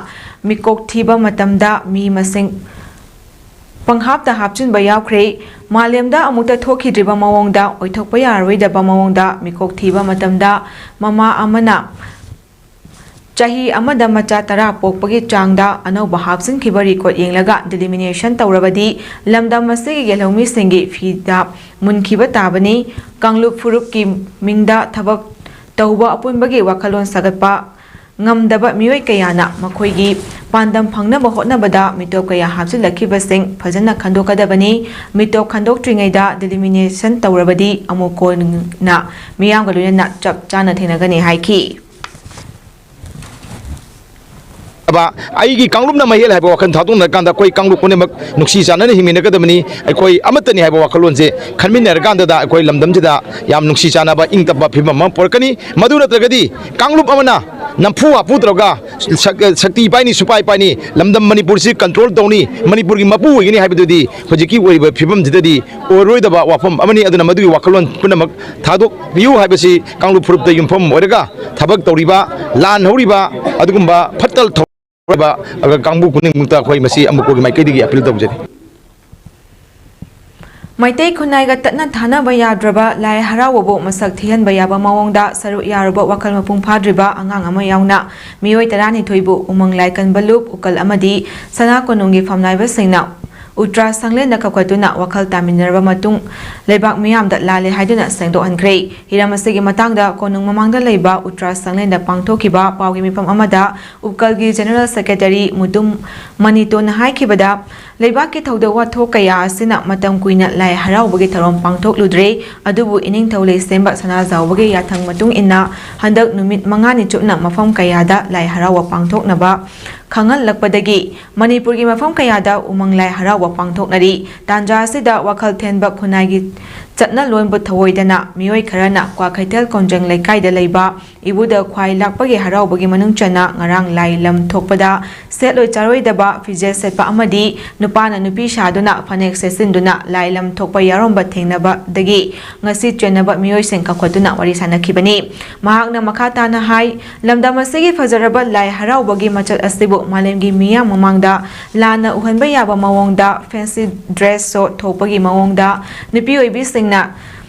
ꯃꯤꯀꯣꯛ ꯊꯤꯕ ꯃꯇꯝꯗ ꯃꯤ ꯃꯁꯤꯡ ꯄꯪꯍꯥꯞꯇ ꯍꯥꯞꯆꯤꯟꯕ ꯌꯥꯎꯈ꯭ꯔꯦ꯫ ꯃꯥꯂꯦꯝꯗ ꯑꯃꯨꯛꯇ ꯊꯣꯛꯈꯤꯗ꯭ꯔꯤꯕ ꯃꯑꯣꯡꯗ, ꯑꯣꯏꯊꯣꯛꯄ ꯌꯥꯔꯔꯣꯏꯗꯕ ꯃꯑꯣꯡꯗ ꯃꯤꯀꯣꯛ ꯊꯤꯕ ꯃꯇꯝꯗ ꯃꯃꯥ ꯑꯃꯅ ꯆꯍꯤ ꯑꯃꯗ ꯃꯆꯥ ꯇꯔꯥ ꯄꯣꯛꯄꯒꯤ ꯆꯥꯡꯗ ꯑꯅꯧꯕ ꯍꯥꯞꯆꯤꯟꯈꯤꯕ ꯔꯦꯀꯣꯔꯗ ꯌꯦꯡꯂꯒ ꯗꯤꯂꯤꯃꯤꯅꯦꯁꯟ ꯇꯧꯔꯕꯗꯤ ꯂꯝꯗꯝ ꯑꯁꯤꯒꯤ ꯌꯦꯜꯍꯧꯃꯤꯁꯤꯡꯒꯤ ꯐꯤꯗ ꯃꯨꯟꯈꯤꯕ ꯇꯥꯕꯅꯤ꯫ ꯀꯥꯡꯂꯨꯞ ꯐꯨꯔꯨꯞꯀꯤ ꯃꯤꯡꯗ ꯊꯕꯛ ꯇꯧꯕ ꯑꯄꯨꯟꯕꯒꯤ ꯋꯥꯈꯜꯂꯣꯟ ꯁꯥꯒꯠꯄ ꯉꯝꯗꯕ ꯃꯤꯑꯣꯏ ꯀꯌꯥꯅ ꯃꯈꯣꯏꯒꯤ ꯄꯥꯟꯗꯝ ꯐꯪꯅꯕ ꯍꯣꯠꯅꯕꯗ ꯃꯤꯇꯣꯞ ꯀꯌꯥ ꯍꯥꯞꯆꯤꯜꯂꯛꯈꯤꯕꯁꯤꯡ ꯐꯖꯅ ꯈꯟꯗꯣꯛꯀꯗꯕꯅꯤ꯫ ꯃꯤꯇꯣꯞ ꯈꯟꯗꯣꯛꯇ꯭ꯔꯤꯉꯩꯗ ꯗꯤꯂꯤꯃꯤꯅꯦꯁꯟ ꯇꯧꯔꯕꯗꯤ ꯑꯃꯨꯛ ꯀꯣꯟꯅ ꯃꯤꯌꯥꯝꯒ ꯂꯣꯏꯅꯅ ꯆꯞ ꯆꯥꯅ ꯊꯦꯡꯅꯒꯅꯤ ꯍꯥꯏꯈꯤ꯫ ꯑꯩꯒꯤ ꯀꯥꯡꯂꯨꯞꯅ ꯃꯍꯦꯜ ꯍꯥꯏꯕ ꯋꯥꯈꯜ ꯊꯥꯗꯣꯛꯅꯔꯀꯥꯟꯗ ꯑꯩꯈꯣꯏ ꯀꯥꯡꯂꯨꯞ ꯄꯨꯝꯅꯃꯛ ꯅꯨꯡꯁꯤ ꯆꯥꯟꯅꯅ ꯍꯤꯡꯃꯤꯟꯅꯒꯗꯕꯅꯤ, ꯑꯩꯈꯣꯏ ꯑꯃꯠꯇꯅꯤ ꯍꯥꯏꯕ ꯋꯥꯈꯜꯂꯣꯟꯁꯦ ꯈꯟꯃꯤꯟꯅꯔꯀꯥꯟꯗꯗ ꯑꯩꯈꯣꯏ ꯂꯝꯗꯝꯁꯤꯗ ꯌꯥꯝ ꯅꯨꯡꯁꯤ ꯆꯥꯟꯅꯕ ꯏꯪ ꯇꯞꯄ ꯐꯤꯕꯝ ꯑꯃ ꯄꯨꯔꯛꯀꯅꯤ꯫ ꯃꯗꯨ ꯅꯠꯇ꯭ꯔꯒꯗꯤ ꯀꯥꯡꯂꯨꯞ ꯑꯃꯅ ꯅꯝꯐꯨ ꯍꯥꯐꯨ ꯇꯧꯔꯒ ꯁꯛ-, ꯁꯛꯇꯤ ꯄꯥꯏꯅꯤ, ꯁꯨꯄꯥꯏ ꯄꯥꯏꯅꯤ, ꯂꯝꯗꯝ ꯃꯅꯤꯄꯨꯔꯁꯤ ꯀꯟꯇ꯭ꯔꯣꯜ ꯇꯧꯅꯤ, ꯃꯅꯤꯄꯨꯔꯒꯤ ꯃꯄꯨ ꯑꯣꯏꯒꯅꯤ ꯍꯥꯏꯕꯗꯨꯗꯤ ꯍꯧꯖꯤꯛꯀꯤ ꯑꯣꯏꯔꯤꯕ ꯐꯤꯕꯝꯁꯤꯗꯗꯤ ꯑꯣꯏꯔꯣꯏꯗꯕ ꯋꯥꯐꯝ ꯑꯃꯅꯤ꯫ ꯑꯗꯨꯅ ꯃꯗꯨꯒꯤ ꯋꯥꯈꯜꯂꯣꯟ ꯄꯨꯝꯅꯃꯛ ꯊꯥꯗꯣꯛꯄꯤꯌꯨ ꯍꯥꯏꯕꯁꯤ ꯀꯥꯡꯂꯨꯞ ꯐꯨꯔꯨꯞꯇ ꯌꯨꯝꯐꯝ ꯑꯣꯏꯔꯒ ꯊꯕꯛ ꯇꯧꯔꯤꯕ, ꯂꯥꯟ ꯍꯧꯔꯤꯕ ꯑꯗꯨꯒꯨꯝꯕ ꯐꯠꯇ ꯊꯧꯔꯕ ꯀꯥꯡꯕꯨ ꯈꯨꯗꯤꯡꯃꯛꯇ ꯑꯩꯈꯣꯏ ꯃꯁꯤ ꯑꯃꯨꯛꯀꯒꯤ ꯃꯥꯏꯀꯩꯗꯒꯤ ꯑꯄꯤꯜ ꯇꯧꯖꯔꯤ꯫ ꯃꯩꯇꯩ ꯈꯨꯟꯅꯥꯏꯒ ꯇꯠꯅ ꯊꯥꯅꯕ ꯌꯥꯗ꯭ꯔꯕ ꯂꯥꯏ ꯍꯔꯥꯎꯕꯕꯨ ꯃꯁꯛ ꯊꯤꯍꯟꯕ ꯌꯥꯕ ꯃꯑꯣꯡꯗ ꯁꯔꯨꯛ ꯌꯥꯔꯨꯕ ꯋꯥꯈꯜ ꯃꯄꯨꯡ ꯐꯥꯗ꯭ꯔꯤꯕ ꯑꯉꯥꯡ ꯑꯃ ꯌꯥꯎꯅ ꯃꯤꯑꯣꯏ ꯇꯔꯥꯅꯤꯊꯣꯏꯕꯨ ꯎꯃꯪ ꯂꯥꯏ ꯀꯟꯕ ꯂꯨꯞ, ꯎꯀꯜ ꯑꯃꯗꯤ ꯁꯅꯥ ꯀꯣꯅꯨꯡꯒꯤ ꯐꯝꯅꯥꯏꯕꯁꯤꯡꯅ ꯎꯇ꯭ꯔꯥ ꯁꯪꯂꯦꯟꯗ ꯀꯧꯈꯠꯇꯨꯅ ꯋꯥꯈꯜ ꯇꯥꯃꯤꯟꯅꯔꯕ ꯃꯇꯨꯡ ꯂꯩꯕꯥꯛ ꯃꯤꯌꯥꯝꯗ ꯂꯥꯜꯂꯦ ꯍꯥꯏꯗꯨꯅ ꯁꯦꯡꯗꯣꯛꯍꯟꯈ꯭ꯔꯦ꯫ ꯍꯤꯔꯝ ꯑꯁꯤꯒꯤ ꯃꯇꯥꯡꯗ ꯀꯣꯅꯨꯡ ꯃꯃꯥꯡꯗ ꯂꯩꯕ ꯎꯇ꯭ꯔꯥ ꯁꯪꯂꯦꯟꯗ ꯄꯥꯡꯊꯣꯛꯈꯤꯕ ꯄꯥꯎꯒꯤ ꯃꯤꯐꯝ ꯑꯃꯗ ꯎꯞꯀꯜꯒꯤ ꯖꯦꯅꯔꯦꯜ ꯁꯦꯀ꯭ꯔꯦꯇꯔꯤ ꯃꯨꯇꯨꯝ ꯃꯅꯤꯇꯣꯟꯅ ꯍꯥꯏꯈꯤꯕꯗ, ꯂꯩꯕꯥꯛꯀꯤ ꯊꯧꯗꯣꯛ ꯋꯥꯊꯣꯛ ꯀꯌꯥ ꯑꯁꯤꯅ ꯃꯇꯝ ꯀꯨꯏꯅ ꯂꯥꯏ ꯍꯔꯥꯎꯕꯒꯤ ꯊꯧꯔꯝ ꯄꯥꯡꯊꯣꯛꯂꯨꯗ꯭ꯔꯦ, ꯑꯗꯨꯕꯨ ꯏꯅꯤꯡꯊꯧ ꯂꯩꯁꯦꯝꯕ ꯁꯅꯥꯖꯥꯎꯕꯒꯤ ꯌꯥꯊꯪ ꯃꯇꯨꯡ ꯏꯟꯅ ꯍꯟꯗꯛ ꯅꯨꯃꯤꯠ ꯃꯉꯥꯅꯤ ꯆꯨꯞꯅ ꯃꯐꯝ ꯀꯌꯥꯗ ꯂꯥꯏ ꯍꯔꯥꯎꯕ ꯄꯥꯡꯊꯣꯛꯅꯕ ꯈꯪꯍꯜꯂꯛꯄꯗꯒꯤ ꯃꯅꯤꯄꯨꯔꯒꯤ ꯃꯐꯝ ꯀꯌꯥꯗ ꯎꯃꯪ ꯂꯥꯏ ꯍꯔꯥꯎꯕ ꯄꯥꯡꯊꯣꯛꯅꯔꯤ꯫ ꯇꯥꯟꯖꯥ ꯑꯁꯤꯗ ꯋꯥꯈꯜ ꯊꯦꯟꯕ ꯈꯨꯟꯅꯥꯏꯒꯤ ꯆꯠꯅ ꯂꯣꯟꯕꯨ ꯊꯧꯑꯣꯏꯗꯅ ꯃꯤꯑꯣꯏ ꯈꯔꯅ ꯀ꯭ꯋꯥꯀꯩꯊꯦꯜ ꯀꯣꯟꯖꯪ ꯂꯩꯀꯥꯏꯗ ꯂꯩꯕ ꯏꯕꯨꯙ ꯈ꯭ꯋꯥꯏ ꯂꯥꯛꯄꯒꯤ ꯍꯔꯥꯎꯕꯒꯤ ꯃꯅꯨꯡ ꯆꯟꯅ ꯉꯔꯥꯡ ꯂꯥꯏ ꯂꯝ ꯊꯣꯛꯄꯗ ꯁꯦꯠꯂꯣꯏ ꯆꯥꯔꯣꯏꯗꯕ ꯐꯤꯖꯦꯠ ꯁꯦꯠꯄ ꯑꯃꯗꯤ ꯅꯨꯄꯥꯅ ꯅꯨꯄꯤ ꯁꯥꯗꯨꯅ ꯐꯅꯦꯛ ꯁꯦꯠꯆꯤꯟꯗꯨꯅ ꯂꯥꯏ ꯂꯝ ꯊꯣꯛꯄ ꯌꯥꯎꯔꯝꯕ ꯊꯦꯡꯅꯕꯗꯒꯤ ꯉꯁꯤ ꯆꯦꯟꯅꯕ ꯃꯤꯑꯣꯏꯁꯤꯡ ꯀꯧꯈꯠꯇꯨꯅ ꯋꯥꯔꯤ ꯁꯥꯅꯈꯤꯕꯅꯤ꯫ ꯃꯍꯥꯛꯅ ꯃꯈꯥ ꯇꯥꯅ ꯍꯥꯏ, ꯂꯝꯗꯝ ꯑꯁꯤꯒꯤ ꯐꯖꯔꯕ ꯂꯥꯏ ꯍꯔꯥꯎꯕꯒꯤ ꯃꯆꯠ ꯑꯁꯤꯕꯨ ꯃꯥꯂꯦꯝꯒꯤ ꯃꯤꯌꯥꯝ ꯃꯃꯥꯡꯗ ꯂꯥꯟꯅ ꯎꯍꯟꯕ ꯌꯥꯕ ꯃꯑꯣꯡꯗ fancy dress show ꯊꯣꯛꯄꯒꯤ ꯃꯑꯣꯡꯗ ꯅꯨꯄꯤ ꯑꯣꯏꯕꯤꯁꯤꯡꯅ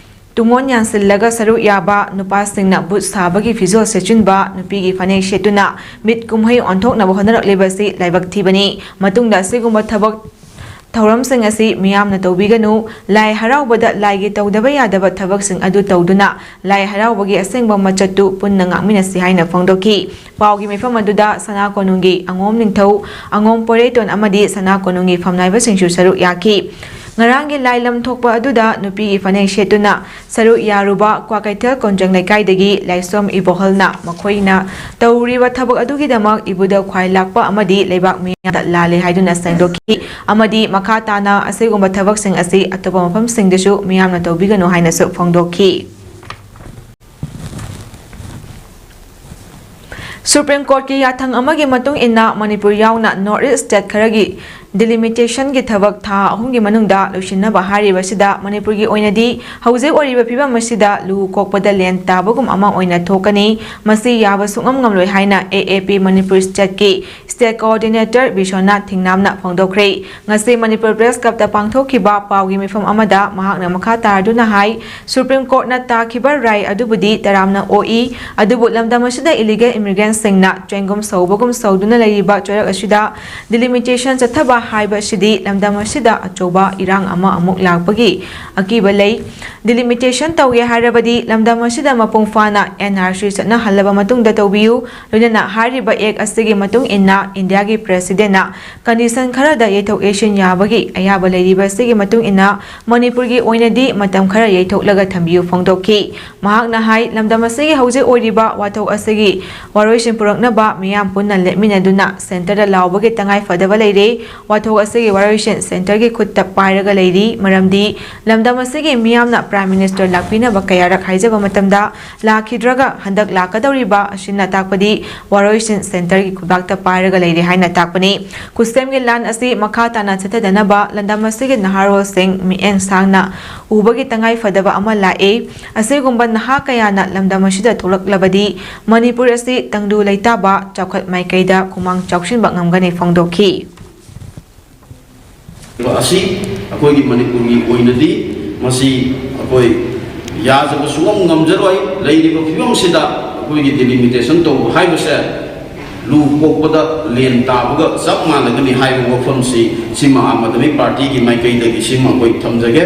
ꯇꯨꯡꯑꯣꯟ ꯌꯥꯟꯁꯤꯜꯂꯒ ꯁꯔꯨꯛ ꯌꯥꯕ, ꯅꯨꯄꯥꯁꯤꯡꯅ ꯕꯨꯠ ꯁꯥꯕꯒꯤ ꯐꯤꯖꯣꯜ ꯁꯦꯠꯆꯤꯟꯕ, ꯅꯨꯄꯤꯒꯤ ꯐꯅꯦꯛ ꯁꯦꯠꯇꯨꯅ ꯃꯤꯠ ꯀꯨꯝꯍꯩ ꯑꯣꯟꯊꯣꯛꯅꯕ ꯍꯣꯠꯅꯔꯛꯂꯤꯕꯁꯤ ꯂꯥꯏꯕꯛ ꯊꯤꯕꯅꯤ꯫ ꯃꯇꯨꯡꯗ ꯑꯁꯤꯒꯨꯝꯕ ꯊꯕꯛ ꯊꯧꯔꯝꯁꯤꯡ ꯑꯁꯤ ꯃꯤꯌꯥꯝꯅ ꯇꯧꯕꯤꯒꯅꯨ꯫ ꯂꯥꯏ ꯍꯔꯥꯎꯕꯗ ꯂꯥꯏꯒꯤ ꯇꯧꯗꯕ ꯌꯥꯗꯕ ꯊꯕꯛꯁꯤꯡ ꯑꯗꯨ ꯇꯧꯗꯨꯅ ꯂꯥꯏ ꯍꯔꯥꯎꯕꯒꯤ ꯑꯁꯦꯡꯕ ꯃꯆꯠꯇꯨ ꯄꯨꯟꯅ ꯉꯥꯛꯃꯤꯟꯅꯁꯤ ꯍꯥꯏꯅ ꯐꯣꯡꯗꯣꯛꯈꯤ꯫ ꯄꯥꯎꯒꯤ ꯃꯤꯐꯝ ꯑꯗꯨꯗ ꯁꯅꯥ ꯀꯣꯅꯨꯡꯒꯤ ꯑꯉꯣꯝ ꯅꯤꯡꯊꯧ, ꯑꯉꯣꯝ ꯄꯣꯏꯔꯩꯇꯣꯟ ꯑꯃꯗꯤ ꯁꯅꯥ ꯀꯣꯅꯨꯡꯒꯤ ꯐꯝꯅꯥꯏꯕꯁꯤꯡꯁꯨ ꯁꯔꯨꯛ ꯌꯥꯈꯤ꯫ ꯉꯔꯥꯡꯒꯤ ꯂꯥꯏ ꯂꯝ ꯊꯣꯛꯄ ꯑꯗꯨꯗ ꯅꯨꯄꯤꯒꯤ ꯐꯅꯦꯛ ꯁꯦꯠꯇꯨꯅ ꯁꯔꯨꯛ ꯌꯥꯔꯨꯕ ꯀ꯭ꯋꯥꯀꯩꯊꯦꯜ ꯀꯣꯟꯖꯪ ꯂꯩꯀꯥꯏꯗꯒꯤ ꯂꯥꯏꯁꯣꯝ ꯏꯕꯣꯍꯜꯅ ꯃꯈꯣꯏꯅ ꯇꯧꯔꯤꯕ ꯊꯕꯛ ꯑꯗꯨꯒꯤꯗꯃꯛ ꯏꯕꯨꯙ ꯈ꯭ꯋꯥꯏ ꯂꯥꯛꯄ ꯑꯃꯗꯤ ꯂꯩꯕꯥꯛ ꯃꯤꯌꯥꯝꯗ ꯂꯥꯜꯂꯦ ꯍꯥꯏꯗꯨꯅ ꯁꯦꯡꯗꯣꯛꯈꯤ ꯑꯃꯗꯤ ꯃꯈꯥ ꯇꯥꯅ ꯑꯁꯤꯒꯨꯝꯕ ꯊꯕꯛꯁꯤꯡ ꯑꯁꯤ ꯑꯇꯣꯞꯄ ꯃꯐꯝꯁꯤꯡꯗꯁꯨ ꯃꯤꯌꯥꯝꯅ ꯇꯧꯕꯤꯒꯅꯨ ꯍꯥꯏꯅꯁꯨ ꯐꯣꯡꯗꯣꯛꯈꯤ꯫ ꯁꯨꯄ꯭ꯔꯤꯝ ꯀꯣꯔꯠꯀꯤ ꯌꯥꯊꯪ ꯑꯃꯒꯤ ꯃꯇꯨꯡ ꯏꯟꯅ ꯃꯅꯤꯄꯨꯔ ꯌꯥꯎꯅ ꯅꯣꯔꯠ ꯏꯁ ꯁ꯭ꯇꯦꯠ ꯈꯔꯒꯤ ꯗꯤꯂꯤꯃꯤꯇꯦꯁꯟꯒꯤ ꯊꯕꯛ ꯊꯥ ꯑꯍꯨꯝꯒꯤ ꯃꯅꯨꯡꯗ ꯂꯣꯏꯁꯤꯟꯅꯕ ꯍꯥꯏꯔꯤꯕꯁꯤꯗ ꯃꯅꯤꯄꯨꯔꯒꯤ ꯑꯣꯏꯅꯗꯤ ꯍꯧꯖꯤꯛ ꯑꯣꯏꯔꯤꯕ ꯐꯤꯕꯝ ꯑꯁꯤꯗ ꯂꯨ ꯀꯣꯛꯄꯗ ꯂꯦꯟ ꯇꯥꯕꯒꯨꯝ ꯑꯃ ꯑꯣꯏꯅ ꯊꯣꯛꯀꯅꯤ꯫ ꯃꯁꯤ ꯌꯥꯕ ꯁꯨꯡꯉꯝ ꯉꯝꯂꯣꯏ ꯍꯥꯏꯅ ꯑꯦ ꯑꯦ ꯄꯤ ꯃꯅꯤꯄꯨꯔ ꯁ꯭ꯇꯦꯠꯀꯤ State Coordinator ꯕꯤꯁ꯭ꯋꯅꯥꯊ ꯊꯤꯡꯅꯥꯝꯅ ꯐꯣꯡꯗꯣꯛꯈ꯭ꯔꯦ꯫ ꯉꯁꯤ ꯃꯅꯤꯄꯨꯔ ꯄ꯭ꯔꯦꯁ ꯀ꯭ꯂꯕꯇ ꯄꯥꯡꯊꯣꯛꯈꯤꯕ ꯄꯥꯎꯒꯤ ꯃꯤꯐꯝ ꯑꯃꯗ ꯃꯍꯥꯛꯅ ꯃꯈꯥ ꯇꯥꯔꯗꯨꯅ ꯍꯥꯏ, ꯁꯨꯄ꯭ꯔꯤꯝ ꯀꯣꯔꯠꯅ ꯇꯥꯈꯤꯕ ꯔꯥꯏ ꯑꯗꯨꯕꯨꯗꯤ ꯇꯔꯥꯝꯅ ꯑꯣꯛꯏ, ꯑꯗꯨꯕꯨ ꯂꯝꯗꯝ ꯑꯁꯤꯗ ꯏꯂꯤꯒꯦꯜ ꯏꯃꯤꯒ꯭ꯔꯦꯟꯁꯤꯡꯅ ꯆꯦꯡꯒꯨꯝ ꯁꯧꯕꯒꯨꯝ ꯁꯧꯗꯨꯅ ꯂꯩꯔꯤꯕ ꯆꯩꯔꯛ ꯑꯁꯤꯗ ꯗꯤꯂꯤꯃꯤꯇꯦꯁꯟ ꯆꯠꯊꯕ ꯍꯥꯏꯕ ꯑꯁꯤꯗꯤ ꯂꯝꯗꯝ ꯑꯁꯤꯗ ꯑꯆꯧꯕ ꯏꯔꯥꯡ ꯑꯃ ꯑꯃꯨꯛ ꯂꯥꯛꯄꯒꯤ ꯑꯀꯤꯕ ꯂꯩ꯫ ꯗꯤꯂꯤꯃꯤꯇꯦꯁꯟ ꯇꯧꯒꯦ ꯍꯥꯏꯔꯕꯗꯤ ꯂꯝꯗꯝ ꯑꯁꯤꯗ ꯃꯄꯨꯡ ꯐꯥꯅ ꯑꯦꯟ ꯑꯥꯔ ꯁꯤ ꯆꯠꯅꯍꯜꯂꯕ ꯃꯇꯨꯡꯗ ꯇꯧꯕꯤꯌꯨ꯫ ꯂꯣꯏꯅꯅ ꯍꯥꯏꯔꯤꯕ ꯑꯦꯛ ꯑꯁꯤꯒꯤ ꯃꯇꯨꯡ ꯏꯟꯅ ꯏꯟꯗꯤꯌꯥꯒꯤ ꯄ꯭ꯔꯦꯁꯤꯗꯦꯟꯅ ꯀꯟꯗꯤꯁꯟ ꯈꯔꯗ ꯌꯩꯊꯣꯛ ꯌꯩꯁꯤꯟ ꯌꯥꯕꯒꯤ ꯑꯌꯥꯕ ꯂꯩꯔꯤꯕ ꯑꯁꯤꯒꯤ ꯃꯇꯨꯡ ꯏꯟꯅ ꯃꯅꯤꯄꯨꯔꯒꯤ ꯑꯣꯏꯅꯗꯤ ꯃꯇꯝ ꯈꯔ ꯌꯩꯊꯣꯛꯂꯒ ꯊꯝꯕꯤꯌꯨ ꯐꯣꯡꯗꯣꯛꯈꯤ꯫ ꯃꯍꯥꯛꯅ ꯍꯥꯏ, ꯂꯝꯗꯝ ꯑꯁꯤꯒꯤ ꯍꯧꯖꯤꯛ ꯑꯣꯏꯔꯤꯕ ꯋꯥꯊꯣꯛ ꯑꯁꯤꯒꯤ ꯋꯥꯔꯣꯏꯁꯤꯟ ꯄꯨꯔꯛꯅꯕ ꯃꯤꯌꯥꯝ ꯄꯨꯟꯅ ꯂꯦꯞꯃꯤꯟꯅꯗꯨꯅ ꯁꯦꯟꯇꯔꯗ ꯂꯥꯎꯕꯒꯤ ꯇꯉꯥꯏ ꯐꯗꯕ ꯂꯩꯔꯦ꯫ ꯋꯥꯊꯣꯛ ꯑꯁꯤꯒꯤ ꯋꯥꯔꯣꯏꯁꯤꯟ ꯁꯦꯟꯇꯔꯒꯤ ꯈꯨꯠꯇ ꯄꯥꯏꯔꯒ ꯂꯩꯔꯤ, ꯃꯔꯝꯗꯤ ꯂꯝꯗꯝ ꯑꯁꯤꯒꯤ ꯃꯤꯌꯥꯝꯅ ꯄ꯭ꯔꯥꯏꯝ ꯃꯤꯅꯤꯁꯇꯔ ꯂꯥꯛꯄꯤꯅꯕ ꯀꯌꯥꯔꯛ ꯍꯥꯏꯖꯕ ꯃꯇꯝꯗ ꯂꯥꯛꯈꯤꯗ꯭ꯔꯒ ꯍꯟꯗꯛ ꯂꯥꯛꯀꯗꯧꯔꯤꯕ ꯑꯁꯤꯅ ꯇꯥꯛꯄꯗꯤ ꯋꯥꯔꯣꯏꯁꯤꯟ ꯁꯦꯟꯇꯔꯒꯤ ꯈꯨꯕꯥꯛꯇ ꯄꯥꯏꯔꯒ ꯂꯩꯔꯦ ꯍꯥꯏꯅ ꯇꯥꯛꯄꯅꯤ꯫ ꯈꯨꯠꯁꯦꯝꯒꯤ ꯂꯥꯟ ꯑꯁꯤ ꯃꯈꯥ ꯇꯥꯅ ꯆꯠꯊꯗꯅꯕ ꯂꯝꯗꯝ ꯑꯁꯤꯒꯤ ꯅꯍꯥꯔꯣꯜꯁꯤꯡ ꯃꯤꯠꯌꯦꯡ ꯁꯥꯡꯅ ꯎꯕꯒꯤ ꯇꯉꯥꯏ ꯐꯗꯕ ꯑꯃ ꯂꯥꯛꯏ꯫ ꯑꯁꯤꯒꯨꯝꯕ ꯅꯍꯥ ꯀꯌꯥꯅ ꯂꯝꯗꯝ ꯑꯁꯤꯗ ꯊꯣꯛꯂꯛꯂꯕꯗꯤ ꯃꯅꯤꯄꯨꯔ ꯑꯁꯤ ꯇꯪꯗꯨ ꯂꯩꯇꯥꯕ ꯆꯥꯎꯈꯠ ꯃꯥꯏꯀꯩꯗ ꯈꯨꯃꯥꯡ ꯆꯥꯎꯁꯤꯟꯕ ꯉꯝꯒꯅꯤ ꯐꯣꯡꯗꯣꯛꯈꯤ꯫ ꯑꯁꯤ ꯑꯩꯈꯣꯏꯒꯤ ꯃꯅꯤꯄꯨꯔꯒꯤ ꯑꯣꯏꯅꯗꯤ ꯃꯁꯤ ꯑꯩꯈꯣꯏ ꯌꯥꯖꯕ ꯁꯨꯡꯉꯝ ꯉꯝꯖꯔꯣꯏ꯫ ꯂꯩꯔꯤꯕ ꯐꯤꯕꯝꯁꯤꯗ ꯑꯩꯈꯣꯏꯒꯤ ꯗꯤꯂꯤꯃꯤꯇꯦꯁꯟ ꯇꯧꯕ ꯍꯥꯏꯕꯁꯦ ꯂꯨ ꯀꯣꯛꯄꯗ ꯂꯦꯟ ꯇꯥꯕꯒ ꯆꯞ ꯃꯥꯟꯅꯒꯅꯤ ꯍꯥꯏꯕ ꯋꯥꯐꯝꯁꯤ ꯁꯤꯃ ꯑꯥꯝ ꯑꯥꯗꯃꯤ ꯄꯥꯔꯇꯤꯒꯤ ꯃꯥꯏꯀꯩꯗꯒꯤ ꯁꯤꯃ ꯑꯩꯈꯣꯏ ꯊꯝꯖꯒꯦ꯫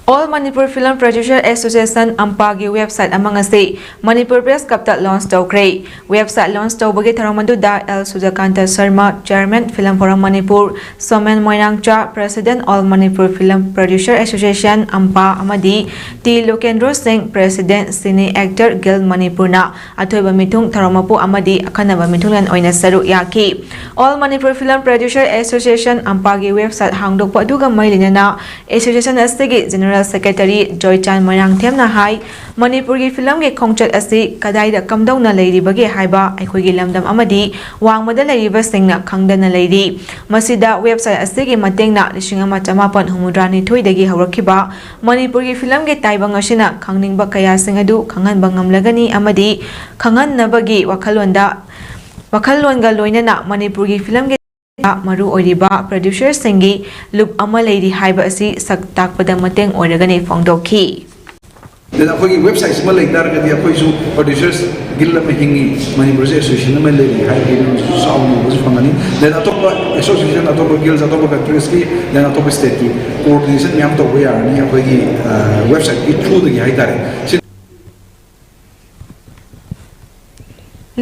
All Manipur Film Producer Association, ꯑꯝꯄꯥꯒꯤ ꯋꯦꯕꯁꯥꯏꯠ ꯑꯃ ꯉꯁꯤ ꯃꯅꯤꯄꯨꯔ ꯄ꯭ꯔꯦꯁ ꯀ꯭ꯂꯕꯇ ꯂꯣꯟꯆ ꯇꯧꯈ꯭ꯔꯦ꯫ ꯋꯦꯕꯁꯥꯏꯠ ꯂꯣꯟꯆ ꯇꯧꯕꯒꯤ ꯊꯧꯔꯝ ꯑꯗꯨꯗ L Sujakanta Sharma, chairman, Film Forum Manipur, Somen Moirangcha, president, All Manipur Film Producer Association, ꯑꯝꯄꯥ, ꯑꯃꯗꯤ ꯇꯤ ꯂꯣꯀꯦꯟꯗ꯭ꯔꯣ ꯁꯤꯡ, ꯄ꯭ꯔꯦꯁꯤꯗꯦꯟ, Cine Actor Guild ꯃꯅꯤꯄꯨꯔꯅ ꯑꯊꯣꯏꯕ ꯃꯤꯊꯨꯡ, ꯊꯧꯔꯝ ꯃꯄꯨ ꯑꯃꯗꯤ ꯑꯈꯟꯅꯕ ꯃꯤꯊꯨꯡꯂꯦꯟ ꯑꯣꯏꯅ ꯁꯔꯨꯛ ꯌꯥꯈꯤ꯫ All Manipur Film Producer Association, ꯑꯝꯄꯥꯒꯤ ꯋꯦꯕꯁꯥꯏꯠ ꯍꯥꯡꯗꯣꯛꯄ ꯑꯗꯨꯒ ꯃꯔꯤ ꯂꯩꯅꯅ ꯑꯦꯁꯣꯁꯤꯌꯦꯁꯟ ꯑꯁꯤꯒꯤ ꯖꯦꯅꯔꯦꯜ ꯖꯦꯅꯔꯦꯜ ꯁꯦꯀ꯭ꯔꯦꯇꯔꯤ ꯖꯣꯏꯆꯥꯟ ꯃꯣꯏꯔꯥꯡꯊꯦꯝꯅ ꯍꯥꯏ, ꯃꯅꯤꯄꯨꯔꯒꯤ ꯐꯤꯂꯝꯒꯤ ꯈꯣꯡꯆꯠ ꯑꯁꯤ ꯀꯗꯥꯏꯗ ꯀꯝꯗꯧꯅ ꯂꯩꯔꯤꯕꯒꯦ ꯍꯥꯏꯕ ꯑꯩꯈꯣꯏꯒꯤ ꯂꯝꯗꯝ ꯑꯃꯗꯤ ꯋꯥꯡꯃꯗ ꯂꯩꯔꯤꯕꯁꯤꯡꯅ ꯈꯪꯗꯅ ꯂꯩꯔꯤ꯫ ꯃꯁꯤꯗ ꯋꯦꯕꯁꯥꯏꯠ ꯑꯁꯤꯒꯤ ꯃꯇꯦꯡꯅ ꯂꯤꯁꯤꯡ ꯑꯃ ꯆꯃꯥꯄꯟ ꯍꯨꯝꯐꯨꯇꯔꯥꯅꯤꯊꯣꯏꯗꯒꯤ ꯍꯧꯔꯛꯈꯤꯕ ꯃꯅꯤꯄꯨꯔꯒꯤ ꯐꯤꯂꯝꯒꯤ ꯇꯥꯏꯕꯪ ꯑꯁꯤꯅ ꯈꯪꯅꯤꯡꯕ ꯀꯌꯥꯁꯤꯡ ꯑꯗꯨ ꯈꯪꯍꯟꯕ ꯉꯝꯂꯒꯅꯤ ꯑꯃꯗꯤ ꯈꯪꯍꯟꯅꯕꯒꯤ ꯋꯥꯈꯜꯂꯣꯟꯗ, ꯋꯥꯈꯜꯂꯣꯟꯒ ꯂꯣꯏꯅꯅ ꯃꯅꯤꯄꯨꯔꯒꯤ ꯐꯤꯂꯝꯒꯤ ꯃꯔꯨ ꯑꯣꯏꯔꯤꯕ ꯄ꯭ꯔꯣꯗ꯭ꯌꯨꯁꯔꯁꯤꯡꯒꯤ ꯂꯨꯞ ꯑꯃ ꯂꯩꯔꯤ ꯍꯥꯏꯕ ꯑꯁꯤ ꯁꯛ ꯇꯥꯛꯄꯗ ꯃꯇꯦꯡ ꯑꯣꯏꯔꯒꯅꯤ ꯐꯣꯡꯗꯣꯛꯈꯤ꯫ ꯑꯗꯨꯅ ꯑꯩꯈꯣꯏꯒꯤ ꯋꯦꯕꯁꯥꯏꯠꯁꯤꯃ ꯂꯩ ꯇꯥꯔꯒꯗꯤ ꯑꯩꯈꯣꯏꯁꯨ ꯄ꯭ꯔꯣꯗ꯭ꯌꯨꯁꯔꯁ ꯒꯤꯜ ꯑꯃ ꯍꯤꯡꯉꯤ, ꯃꯅꯤꯄꯨꯔꯁꯦ ꯑꯦꯁꯣꯁꯤꯌꯦꯁꯟ ꯑꯃ ꯂꯩꯔꯤ ꯍꯥꯏꯕꯒꯤ ꯃꯤꯡꯁꯨ ꯆꯥꯎꯅ ꯎꯕꯁꯨ ꯐꯪꯒꯅꯤ꯫ ꯑꯗꯨꯅ ꯑꯇꯣꯞꯄ ꯑꯦꯁꯣꯁꯤꯌꯦꯁꯟ, ꯑꯇꯣꯞꯄ ꯒꯤꯜꯁ, ꯑꯇꯣꯞꯄ ꯀꯟꯇ꯭ꯔꯤꯁꯀꯤ, then ꯑꯇꯣꯞꯄ ꯁ꯭ꯇꯦꯠꯀꯤ ꯀꯣꯑꯣꯔꯗꯤꯅꯦꯁꯟ ꯃꯌꯥꯝ ꯇꯧꯕ ꯌꯥꯔꯅꯤ ꯑꯩꯈꯣꯏꯒꯤ ꯋꯦꯕꯁꯥꯏꯠꯀꯤ ꯊ꯭ꯔꯨꯗꯒꯤ ꯍꯥꯏꯇꯥꯔꯦ꯫ ꯁꯤ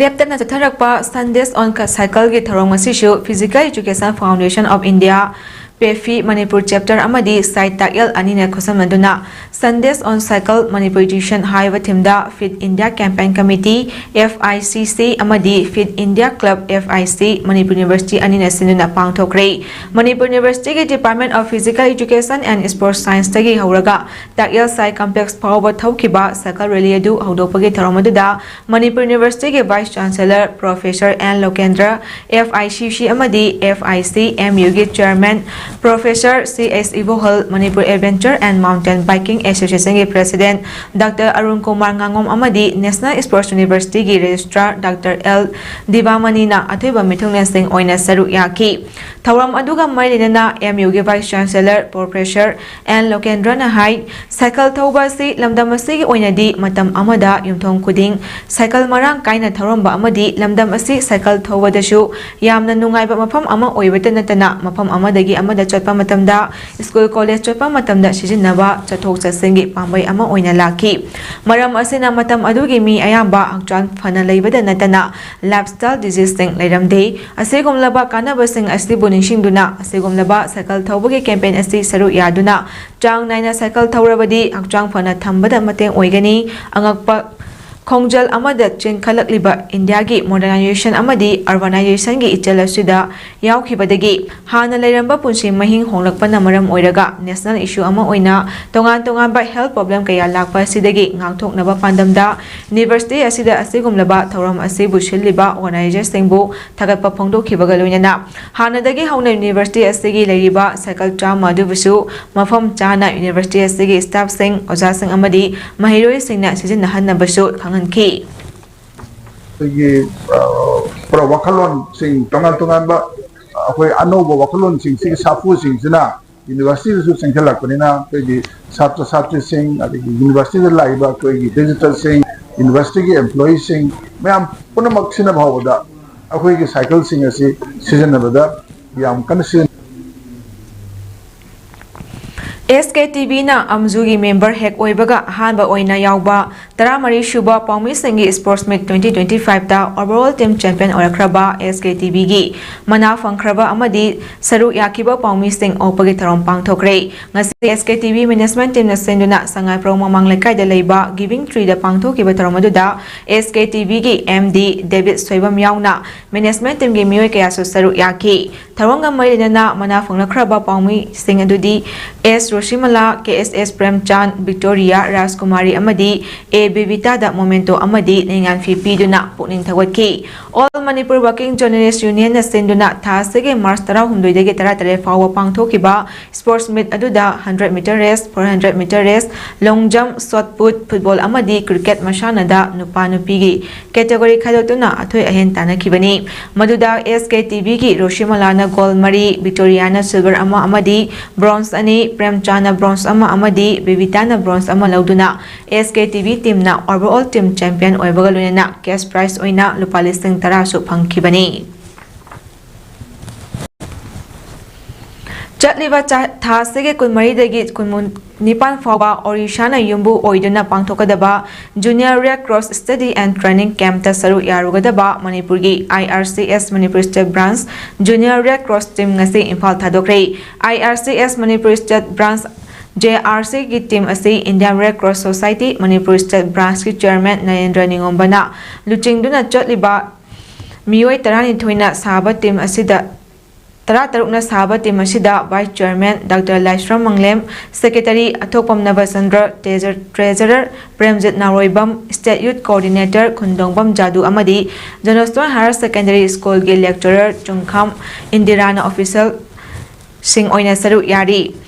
ꯂꯦꯞꯇꯅ ꯆꯠꯊꯔꯛꯄ Sundays on Cycleꯒꯤ ꯊꯧꯔꯝ ꯑꯁꯤꯁꯨ Physical Education Foundation of India, PEFI Manipur chapter ꯑꯃꯗꯤ ꯁꯥꯏꯠ ꯇꯥꯛꯌꯦꯜ ꯑꯅꯤꯅ ꯈꯨꯠꯁꯝꯅꯗꯨꯅ Sundays on Cycle Manipur Edition ꯍꯥꯏꯕ ꯊꯤꯝꯗ Fit India Campaign Committee, F I C C, ꯑꯃꯗꯤ Fit India Club, F I C, Manipur university ꯑꯅꯤꯅ ꯁꯤꯟꯗꯨꯅ ꯄꯥꯡꯊꯣꯛꯈ꯭ꯔꯦ꯫ ꯃꯅꯤꯄꯨꯔ ꯌꯨꯅꯤꯚꯔꯁꯤꯇꯤꯒꯤ Department of Physical Education and Sports Scienceꯇꯒꯤ ꯍꯧꯔꯒ ꯇꯥꯛꯌꯦꯜ ꯁꯥꯏ ꯀꯝꯄ꯭ꯂꯦꯛꯁ ꯐꯥꯎꯕ ꯊꯧꯈꯤꯕ ꯁꯥꯏꯀꯜ ꯔꯦꯂꯤ ꯑꯗꯨ ꯍꯧꯗꯣꯛꯄꯒꯤ ꯊꯧꯔꯝ ꯑꯗꯨꯗ ꯃꯅꯤꯄꯨꯔ ꯌꯨꯅꯤꯚꯔꯁꯤꯇꯤꯒꯤ vice chancellor professor N Lokendra, F I C C ꯑꯃꯗꯤ F I C M Uꯒꯤ chairman professor C S Ibohal, Manipur Adventure and Mountain Biking Associationꯒꯤ ꯄ꯭ꯔꯦꯁꯤꯗꯦꯟꯠ ꯗꯥꯛꯇꯔ ꯑꯔꯨꯟ ꯀꯨꯃꯥꯔ ꯉꯥꯉꯣꯝ ꯑꯃꯗꯤ National Sports Universityꯒꯤ ꯔꯦꯖꯤꯁꯇ꯭ꯔꯥꯔ ꯗꯥꯛꯇꯔ ꯑꯦꯜ ꯗꯤꯕꯥꯃꯅꯤꯅ ꯑꯊꯣꯏꯕ ꯃꯤꯊꯨꯡꯂꯦꯟꯁꯤꯡ ꯑꯣꯏꯅ ꯁꯔꯨꯛ ꯌꯥꯈꯤ꯫ ꯊꯧꯔꯝ ꯑꯗꯨꯒ ꯃꯔꯤ ꯂꯩꯅꯅ M Uꯒꯤ ꯚꯥꯏꯁ ꯆꯥꯟꯁꯦꯂꯔ ꯄ꯭ꯔꯣꯐꯦꯁꯔ ꯑꯦꯟ ꯂꯣꯀꯦꯟꯗ꯭ꯔꯅ ꯍꯥꯏ, ꯁꯥꯏꯀꯜ ꯊꯧꯕ ꯑꯁꯤ ꯂꯝꯗꯝ ꯑꯁꯤꯒꯤ ꯑꯣꯏꯅꯗꯤ ꯃꯇꯝ ꯑꯃꯗ ꯌꯨꯝꯊꯣꯡ ꯈꯨꯗꯤꯡ ꯁꯥꯏꯀꯜ ꯃꯔꯥꯡ ꯀꯥꯏꯅ ꯊꯧꯔꯝꯕ ꯑꯃꯗꯤ ꯂꯝꯗꯝ ꯑꯁꯤ ꯁꯥꯏꯀꯜ ꯊꯧꯕꯗꯁꯨ ꯌꯥꯝꯅ ꯅꯨꯡꯉꯥꯏꯕ ꯃꯐꯝ ꯑꯃ ꯑꯣꯏꯕꯇ ꯅꯠꯇꯅ, ꯃꯐꯝ ꯑꯃꯗꯒꯤ ꯑꯃꯗ ꯆꯠꯄ ꯃꯇꯝꯗ, ꯁ꯭ꯀꯨꯜ ꯀꯣꯂꯦꯖ ꯆꯠꯄ ꯃꯇꯝꯗ ꯁꯤꯖꯤꯟꯅꯕ ꯆꯠꯊꯣꯛ ꯆꯠꯁꯤꯟꯒꯤ ꯄꯥꯝꯕꯩ ꯑꯃ ꯑꯣꯏꯅ ꯂꯥꯛꯈꯤ꯫ ꯃꯔꯝ ꯑꯁꯤꯅ ꯃꯇꯝ ꯑꯗꯨꯒꯤ ꯃꯤ ꯑꯌꯥꯝꯕ ꯍꯛꯆꯥꯡ ꯐꯅ ꯂꯩꯕꯗ ꯅꯠꯇꯅ lifestyle diseaseꯁꯤꯡ ꯂꯩꯔꯝꯗꯦ꯫ ꯑꯁꯤꯒꯨꯝꯂꯕ ꯀꯥꯟꯅꯕꯁꯤꯡ ꯑꯁꯤꯕꯨ ꯅꯤꯡꯁꯤꯡꯗꯨꯅ ꯑꯁꯤꯒꯨꯝꯂꯕ ꯁꯥꯏꯀꯜ ꯊꯧꯕꯒꯤ campaign ꯑꯁꯤ ꯁꯔꯨꯛ ꯌꯥꯗꯨꯅ ꯆꯥꯡ ꯅꯥꯏꯅ ꯁꯥꯏꯀꯜ ꯊꯧꯔꯕꯗꯤ ꯍꯛꯆꯥꯡ ꯐꯅ ꯊꯝꯕꯗ ꯃꯇꯦꯡ ꯑꯣꯏꯒꯅꯤ꯫ ꯑꯉꯛꯄ ꯈꯣꯡꯖꯦꯜ ꯑꯃꯗ ꯆꯦꯟꯈꯠꯂꯛꯂꯤꯕ ꯏꯟꯗꯤꯌꯥꯒꯤ ꯃꯣꯗꯔꯅꯥꯏꯖꯦꯁꯟ ꯑꯃꯗꯤ ꯑꯔꯕꯅꯥꯏꯖꯦꯁꯟꯒꯤ ꯏꯆꯜ ꯑꯁꯤꯗ ꯌꯥꯎꯈꯤꯕꯗꯒꯤ ꯍꯥꯟꯅ ꯂꯩꯔꯝꯕ ꯄꯨꯟꯁꯤ ꯃꯍꯤꯡ ꯍꯣꯡꯂꯛꯄꯅ ꯃꯔꯝ ꯑꯣꯏꯔꯒ ꯅꯦꯁꯅꯦꯜ ꯏꯁꯨ ꯑꯃ ꯑꯣꯏꯅ ꯇꯣꯉꯥꯟ ꯇꯣꯉꯥꯟꯕ ꯍꯦꯜꯊ ꯄ꯭ꯔꯣꯕ꯭ꯂꯦꯝ ꯀꯌꯥ ꯂꯥꯛꯄ ꯑꯁꯤꯗꯒꯤ ꯉꯥꯛꯊꯣꯛꯅꯕ ꯄꯥꯟꯗꯝꯗ ꯌꯨꯅꯤꯚꯔꯁꯤꯇꯤ ꯑꯁꯤꯗ ꯑꯁꯤꯒꯨꯝꯂꯕ ꯊꯧꯔꯝ ꯑꯁꯤꯕꯨ ꯁꯤꯜꯂꯤꯕ ꯑꯣꯔꯒꯅꯥꯏꯖꯔꯁꯤꯡꯕꯨ ꯊꯥꯒꯠꯄ ꯐꯣꯡꯗꯣꯛꯈꯤꯕꯒ ꯂꯣꯏꯅꯅ ꯍꯥꯟꯅꯗꯒꯤ ꯍꯧꯅ ꯌꯨꯅꯤꯚꯔꯁꯤꯇꯤ ꯑꯁꯤꯒꯤ ꯂꯩꯔꯤꯕ ꯁꯥꯏꯀꯜ ꯆꯥꯝꯃ ꯑꯗꯨꯕꯨꯁꯨ ꯃꯐꯝ ꯆꯥꯅ ꯌꯨꯅꯤꯚꯔꯁꯤꯇꯤ ꯑꯁꯤꯒꯤ ꯁ꯭ꯇꯥꯐꯁꯤꯡ, ꯑꯣꯖꯥꯁꯤꯡ ꯑꯃꯗꯤ ꯃꯍꯩꯔꯣꯏꯁꯤꯡꯅ ꯁꯤꯖꯤꯟꯅꯍꯟꯅꯕꯁꯨ ꯈꯪꯍꯟꯈꯤ꯫ ꯑꯩꯈꯣꯏꯒꯤ ꯋꯥꯈꯜꯂꯣꯟꯁꯤꯡ, ꯇꯣꯉꯥꯟ ꯇꯣꯉꯥꯟꯕ ꯑꯩꯈꯣꯏ ꯑꯅꯧꯕ ꯋꯥꯈꯜꯂꯣꯟꯁꯤꯡꯁꯤꯒꯤ ꯁꯥꯐꯨꯁꯤꯡꯁꯤꯅ ꯌꯨꯅꯤꯚꯔꯁꯤꯇꯤꯗꯁꯨ ꯆꯦꯟꯁꯤꯜꯂꯛꯄꯅꯤꯅ ꯑꯩꯈꯣꯏꯒꯤ ꯁꯥꯇ꯭ꯔ ꯁꯥꯇ꯭ꯔꯤꯁꯤꯡ, ꯑꯗꯒꯤ ꯌꯨꯅꯤꯚꯔꯁꯤꯇꯤꯗ ꯂꯥꯛꯏꯕ ꯑꯩꯈꯣꯏꯒꯤ ꯚꯤꯖꯤꯇꯔꯁꯤꯡ, ꯌꯨꯅꯤꯚꯔꯁꯤꯇꯤꯒꯤ ꯑꯦꯝꯄ꯭ꯂꯣꯌꯤꯁꯤꯡ ꯃꯌꯥꯝ ꯄꯨꯝꯅꯃꯛꯁꯤꯅ ꯐꯥꯎꯕꯗ ꯑꯩꯈꯣꯏꯒꯤ ꯁꯥꯏꯀꯜꯁꯤꯡ ꯑꯁꯤ ꯁꯤꯖꯤꯟꯅꯕꯗ ꯌꯥꯝ ꯀꯟꯅ ꯁꯤꯖꯤꯟꯅꯩ꯫ ꯑꯦꯁ ꯀꯦ ꯇꯤ ꯚꯤꯅ ꯑꯝꯖꯨꯒꯤ ꯃꯦꯝꯕꯔ ꯍꯦꯛ ꯑꯣꯏꯕꯒ ꯑꯍꯥꯟꯕ ꯑꯣꯏꯅ ꯌꯥꯎꯕ ꯇꯔꯥꯃꯔꯤ ꯁꯨꯕ ꯄꯥꯎꯃꯤꯁꯤꯡꯒꯤ ꯁ꯭ꯄꯣꯔꯠꯁ ꯃꯤꯠ ꯇ꯭ꯋꯦꯟꯇꯤ ꯇ꯭ꯋꯦꯟꯇꯤ ꯐꯥꯏꯚꯇ ꯑꯣꯚꯔꯑꯣꯜ ꯇꯤꯝ ꯆꯦꯝꯄꯤꯌꯟ ꯑꯣꯏꯔꯛꯈ꯭ꯔꯕ ꯑꯦꯁ ꯀꯦ ꯇꯤ ꯚꯤꯒꯤ ꯃꯅꯥ ꯐꯪꯈ꯭ꯔꯕ ꯑꯃꯗꯤ ꯁꯔꯨꯛ ꯌꯥꯈꯤꯕ ꯄꯥꯎꯃꯤꯁꯤꯡ ꯑꯣꯛꯄꯒꯤ ꯊꯧꯔꯝ ꯄꯥꯡꯊꯣꯛꯈ꯭ꯔꯦ꯫ ꯉꯁꯤ ꯑꯦꯁ ꯀꯦ ꯇꯤ ꯚꯤ ꯃꯦꯅꯦꯖꯃꯦꯟ ꯇꯤꯝꯅ ꯁꯤꯟꯗꯨꯅ ꯁꯉꯥꯏꯄ꯭ꯔꯧ ꯃꯃꯥꯡ ꯂꯩꯀꯥꯏꯗ ꯂꯩꯕ ꯒꯤꯚꯤꯡ ꯇ꯭ꯔꯤꯗ ꯄꯥꯡꯊꯣꯛꯈꯤꯕ ꯊꯧꯔꯝ ꯑꯗꯨꯗ ꯑꯦꯁ ꯀꯦ ꯇꯤ ꯚꯤꯒꯤ ꯑꯦꯝ ꯗꯤ ꯗꯦꯕꯤꯠ ꯁꯣꯏꯕꯝ ꯌꯥꯎꯅ ꯃꯦꯅꯦꯖꯃꯦꯟ ꯇꯤꯝꯒꯤ ꯃꯤꯑꯣꯏ ꯀꯌꯥꯁꯨ ꯁꯔꯨꯛ ꯌꯥꯈꯤ꯫ ꯊꯧꯔꯝꯒ ꯃꯔꯤ ꯂꯩꯅꯅ ꯃꯅꯥ ꯐꯪꯂꯛꯈ꯭ꯔꯕ ꯄꯥꯎꯃꯤꯁꯤꯡ ꯑꯗꯨꯗꯤ ꯑꯦꯁ ꯔꯣꯁꯤꯃꯂꯥ, ꯀꯦ ꯑꯦꯁ ꯑꯦꯁ ꯄ꯭ꯔꯦꯝꯆꯥꯟ, ꯕꯤꯛꯇꯣꯔꯤꯌꯥ ꯔꯥꯖꯀꯨꯃꯥꯔꯤ ꯑꯃꯗꯤ ꯑꯦ ꯕꯤꯕꯤꯇꯥꯗ ꯃꯣꯃꯦꯟꯇꯣ ꯑꯃꯗꯤ ꯅꯩꯉꯥꯟꯐꯤ ꯄꯤꯗꯨꯅ ꯄꯨꯛꯅꯤꯡ ꯊꯧꯒꯠꯈꯤ꯫ ꯑꯣꯜ ꯃꯅꯤꯄꯨꯔ ꯋꯥꯔꯀꯤꯡ ꯖꯔꯅꯦꯂꯤꯁ ꯌꯨꯅꯤꯌꯟꯅ ꯁꯤꯟꯗꯨꯅ ꯊꯥ ꯑꯁꯤꯒꯤ ꯃꯥꯔꯆ ꯇꯔꯥꯍꯨꯝꯗꯣꯏꯗꯒꯤ ꯇꯔꯥꯇꯔꯦꯠ ꯐꯥꯎꯕ ꯄꯥꯡꯊꯣꯛꯈꯤꯕ ꯁ꯭ꯄꯣꯔꯠꯁ ꯃꯤꯠ ꯑꯗꯨꯗ hundred metre race, four hundred metre race, long jump, shot put, football ꯑꯃꯗꯤ ꯀ꯭ꯔꯤꯀꯦꯠ ꯃꯁꯥꯟꯅꯗ ꯅꯨꯄꯥ ꯅꯨꯄꯤꯒꯤ ꯀꯦꯇꯦꯒꯣꯔꯤ ꯈꯥꯏꯗꯣꯛꯇꯨꯅ ꯑꯊꯣꯏ ꯑꯍꯦꯟ ꯇꯥꯟꯅꯈꯤꯕꯅꯤ꯫ ꯃꯗꯨꯗ ꯑꯦꯁ ꯀꯦ ꯇꯤ ꯚꯤꯒꯤ ꯔꯣꯁꯤꯃꯂꯥꯅ ꯒꯣꯜ ꯃꯔꯤ, ꯕꯤꯛꯇꯣꯔꯤꯌꯥꯅ ꯁꯤꯜꯚꯔ ꯑꯃ ꯑꯃꯗꯤ ꯕ꯭ꯔꯣꯟꯖ ꯑꯅꯤ, ꯄ꯭ꯔꯦꯝꯆꯥꯟꯅ ꯕ꯭ꯔꯣꯟꯖ ꯑꯃ ꯑꯃꯗꯤ ꯕꯤꯕꯤꯇꯥꯅ ꯕ꯭ꯔꯣꯟꯖ ꯑꯃ ꯂꯧꯗꯨꯅ ꯑꯦꯁ ꯀꯦ ꯇꯤ ꯚꯤ ꯇꯤꯝꯅ ꯑꯣꯚꯔꯑꯣꯜ ꯇꯤꯝ ꯆꯦꯝꯄꯤꯌꯟ ꯑꯣꯏꯕꯒ ꯂꯣꯏꯅꯅ ꯀꯦꯁ ꯄ꯭ꯔꯥꯏꯖ ꯑꯣꯏꯅ ꯂꯨꯄꯥ ꯂꯤꯁꯤꯡ ꯇꯔꯥꯁꯨ ꯐꯪꯈꯤꯕꯅꯤ꯫ ꯆꯠꯂꯤꯕ ꯆ-, ꯊꯥ ꯑꯁꯤꯒꯤ ꯀꯨꯟꯃꯔꯤꯗꯒꯤ ꯀꯨꯟꯅꯤꯄꯥꯟ ꯐꯥꯎꯕ ꯑꯣꯔꯤꯁꯥꯅ ꯌꯨꯝꯕꯨ ꯑꯣꯏꯗꯨꯅ ꯄꯥꯡꯊꯣꯛꯀꯗꯕ Junior Red Cross Study and Training Camp ꯇ ꯁꯔꯨꯛ ꯌꯥꯔꯨꯒꯗꯕ ꯃꯅꯤꯄꯨꯔꯒꯤ I R C S Manipur state branch Junior Red Cross team ꯉꯁꯤ ꯏꯝꯐꯥꯜ ꯊꯥꯗꯣꯛꯈ꯭ꯔꯦ꯫ I R C S Manipur state branch J R ꯁꯤꯒꯤ ꯇꯤꯝ ꯑꯁꯤ Indian Red Cross Society Manipur State Branchꯀꯤ ꯆꯤꯌꯔꯃꯦꯟ ꯅꯔꯦꯟꯗ꯭ꯔ ꯅꯤꯉꯣꯝꯕꯅ ꯂꯨꯆꯤꯡꯗꯨꯅ ꯆꯠꯂꯤꯕ ꯃꯤꯑꯣꯏ ꯇꯔꯥꯅꯤꯊꯣꯏꯅ ꯁꯥꯕ ꯇꯤꯝ ꯑꯁꯤꯗ, ꯇꯔꯥꯇꯔꯨꯛꯅ ꯁꯥꯕ ꯇꯤꯝ ꯑꯁꯤꯗ ꯚꯥꯏꯁ ꯆꯤꯌꯔꯃꯦꯟ ꯗꯥꯛꯇꯔ ꯂꯥꯏꯁ꯭ꯔꯝ ꯃꯪꯂꯦꯝ, ꯁꯦꯀ꯭ꯔꯦꯇꯔꯤ ꯑꯊꯣꯛꯄꯝ ꯅꯕꯆꯟꯗ꯭ꯔ, ꯇ꯭ꯔꯦꯖꯔ-, ꯇ꯭ꯔꯦꯖꯔꯔ ꯄ꯭ꯔꯦꯝꯖꯤꯠ ꯅꯥꯎꯔꯣꯏꯕꯝ, ꯁ꯭ꯇꯦꯠ ꯌꯨꯠ ꯀꯣꯑꯣꯔꯗꯤꯅꯦꯇꯔ ꯈꯨꯟꯗꯣꯡꯕꯝ ꯖꯥꯗꯨ ꯑꯃꯗꯤ ꯖꯣꯅꯣꯁꯇꯣꯟ ꯍꯥꯌꯔ ꯁꯦꯀꯦꯟꯗꯔꯤ ꯁ꯭ꯀꯨꯜꯒꯤ ꯂꯦꯛꯆꯔꯔ ꯆꯨꯡꯈꯥꯝ ꯏꯟꯗꯤꯔꯥꯅ ꯑꯣꯐꯤꯁꯤꯌꯦꯜꯁꯤꯡ ꯑꯣꯏꯅ ꯁꯔꯨꯛ ꯌꯥꯔꯤ꯫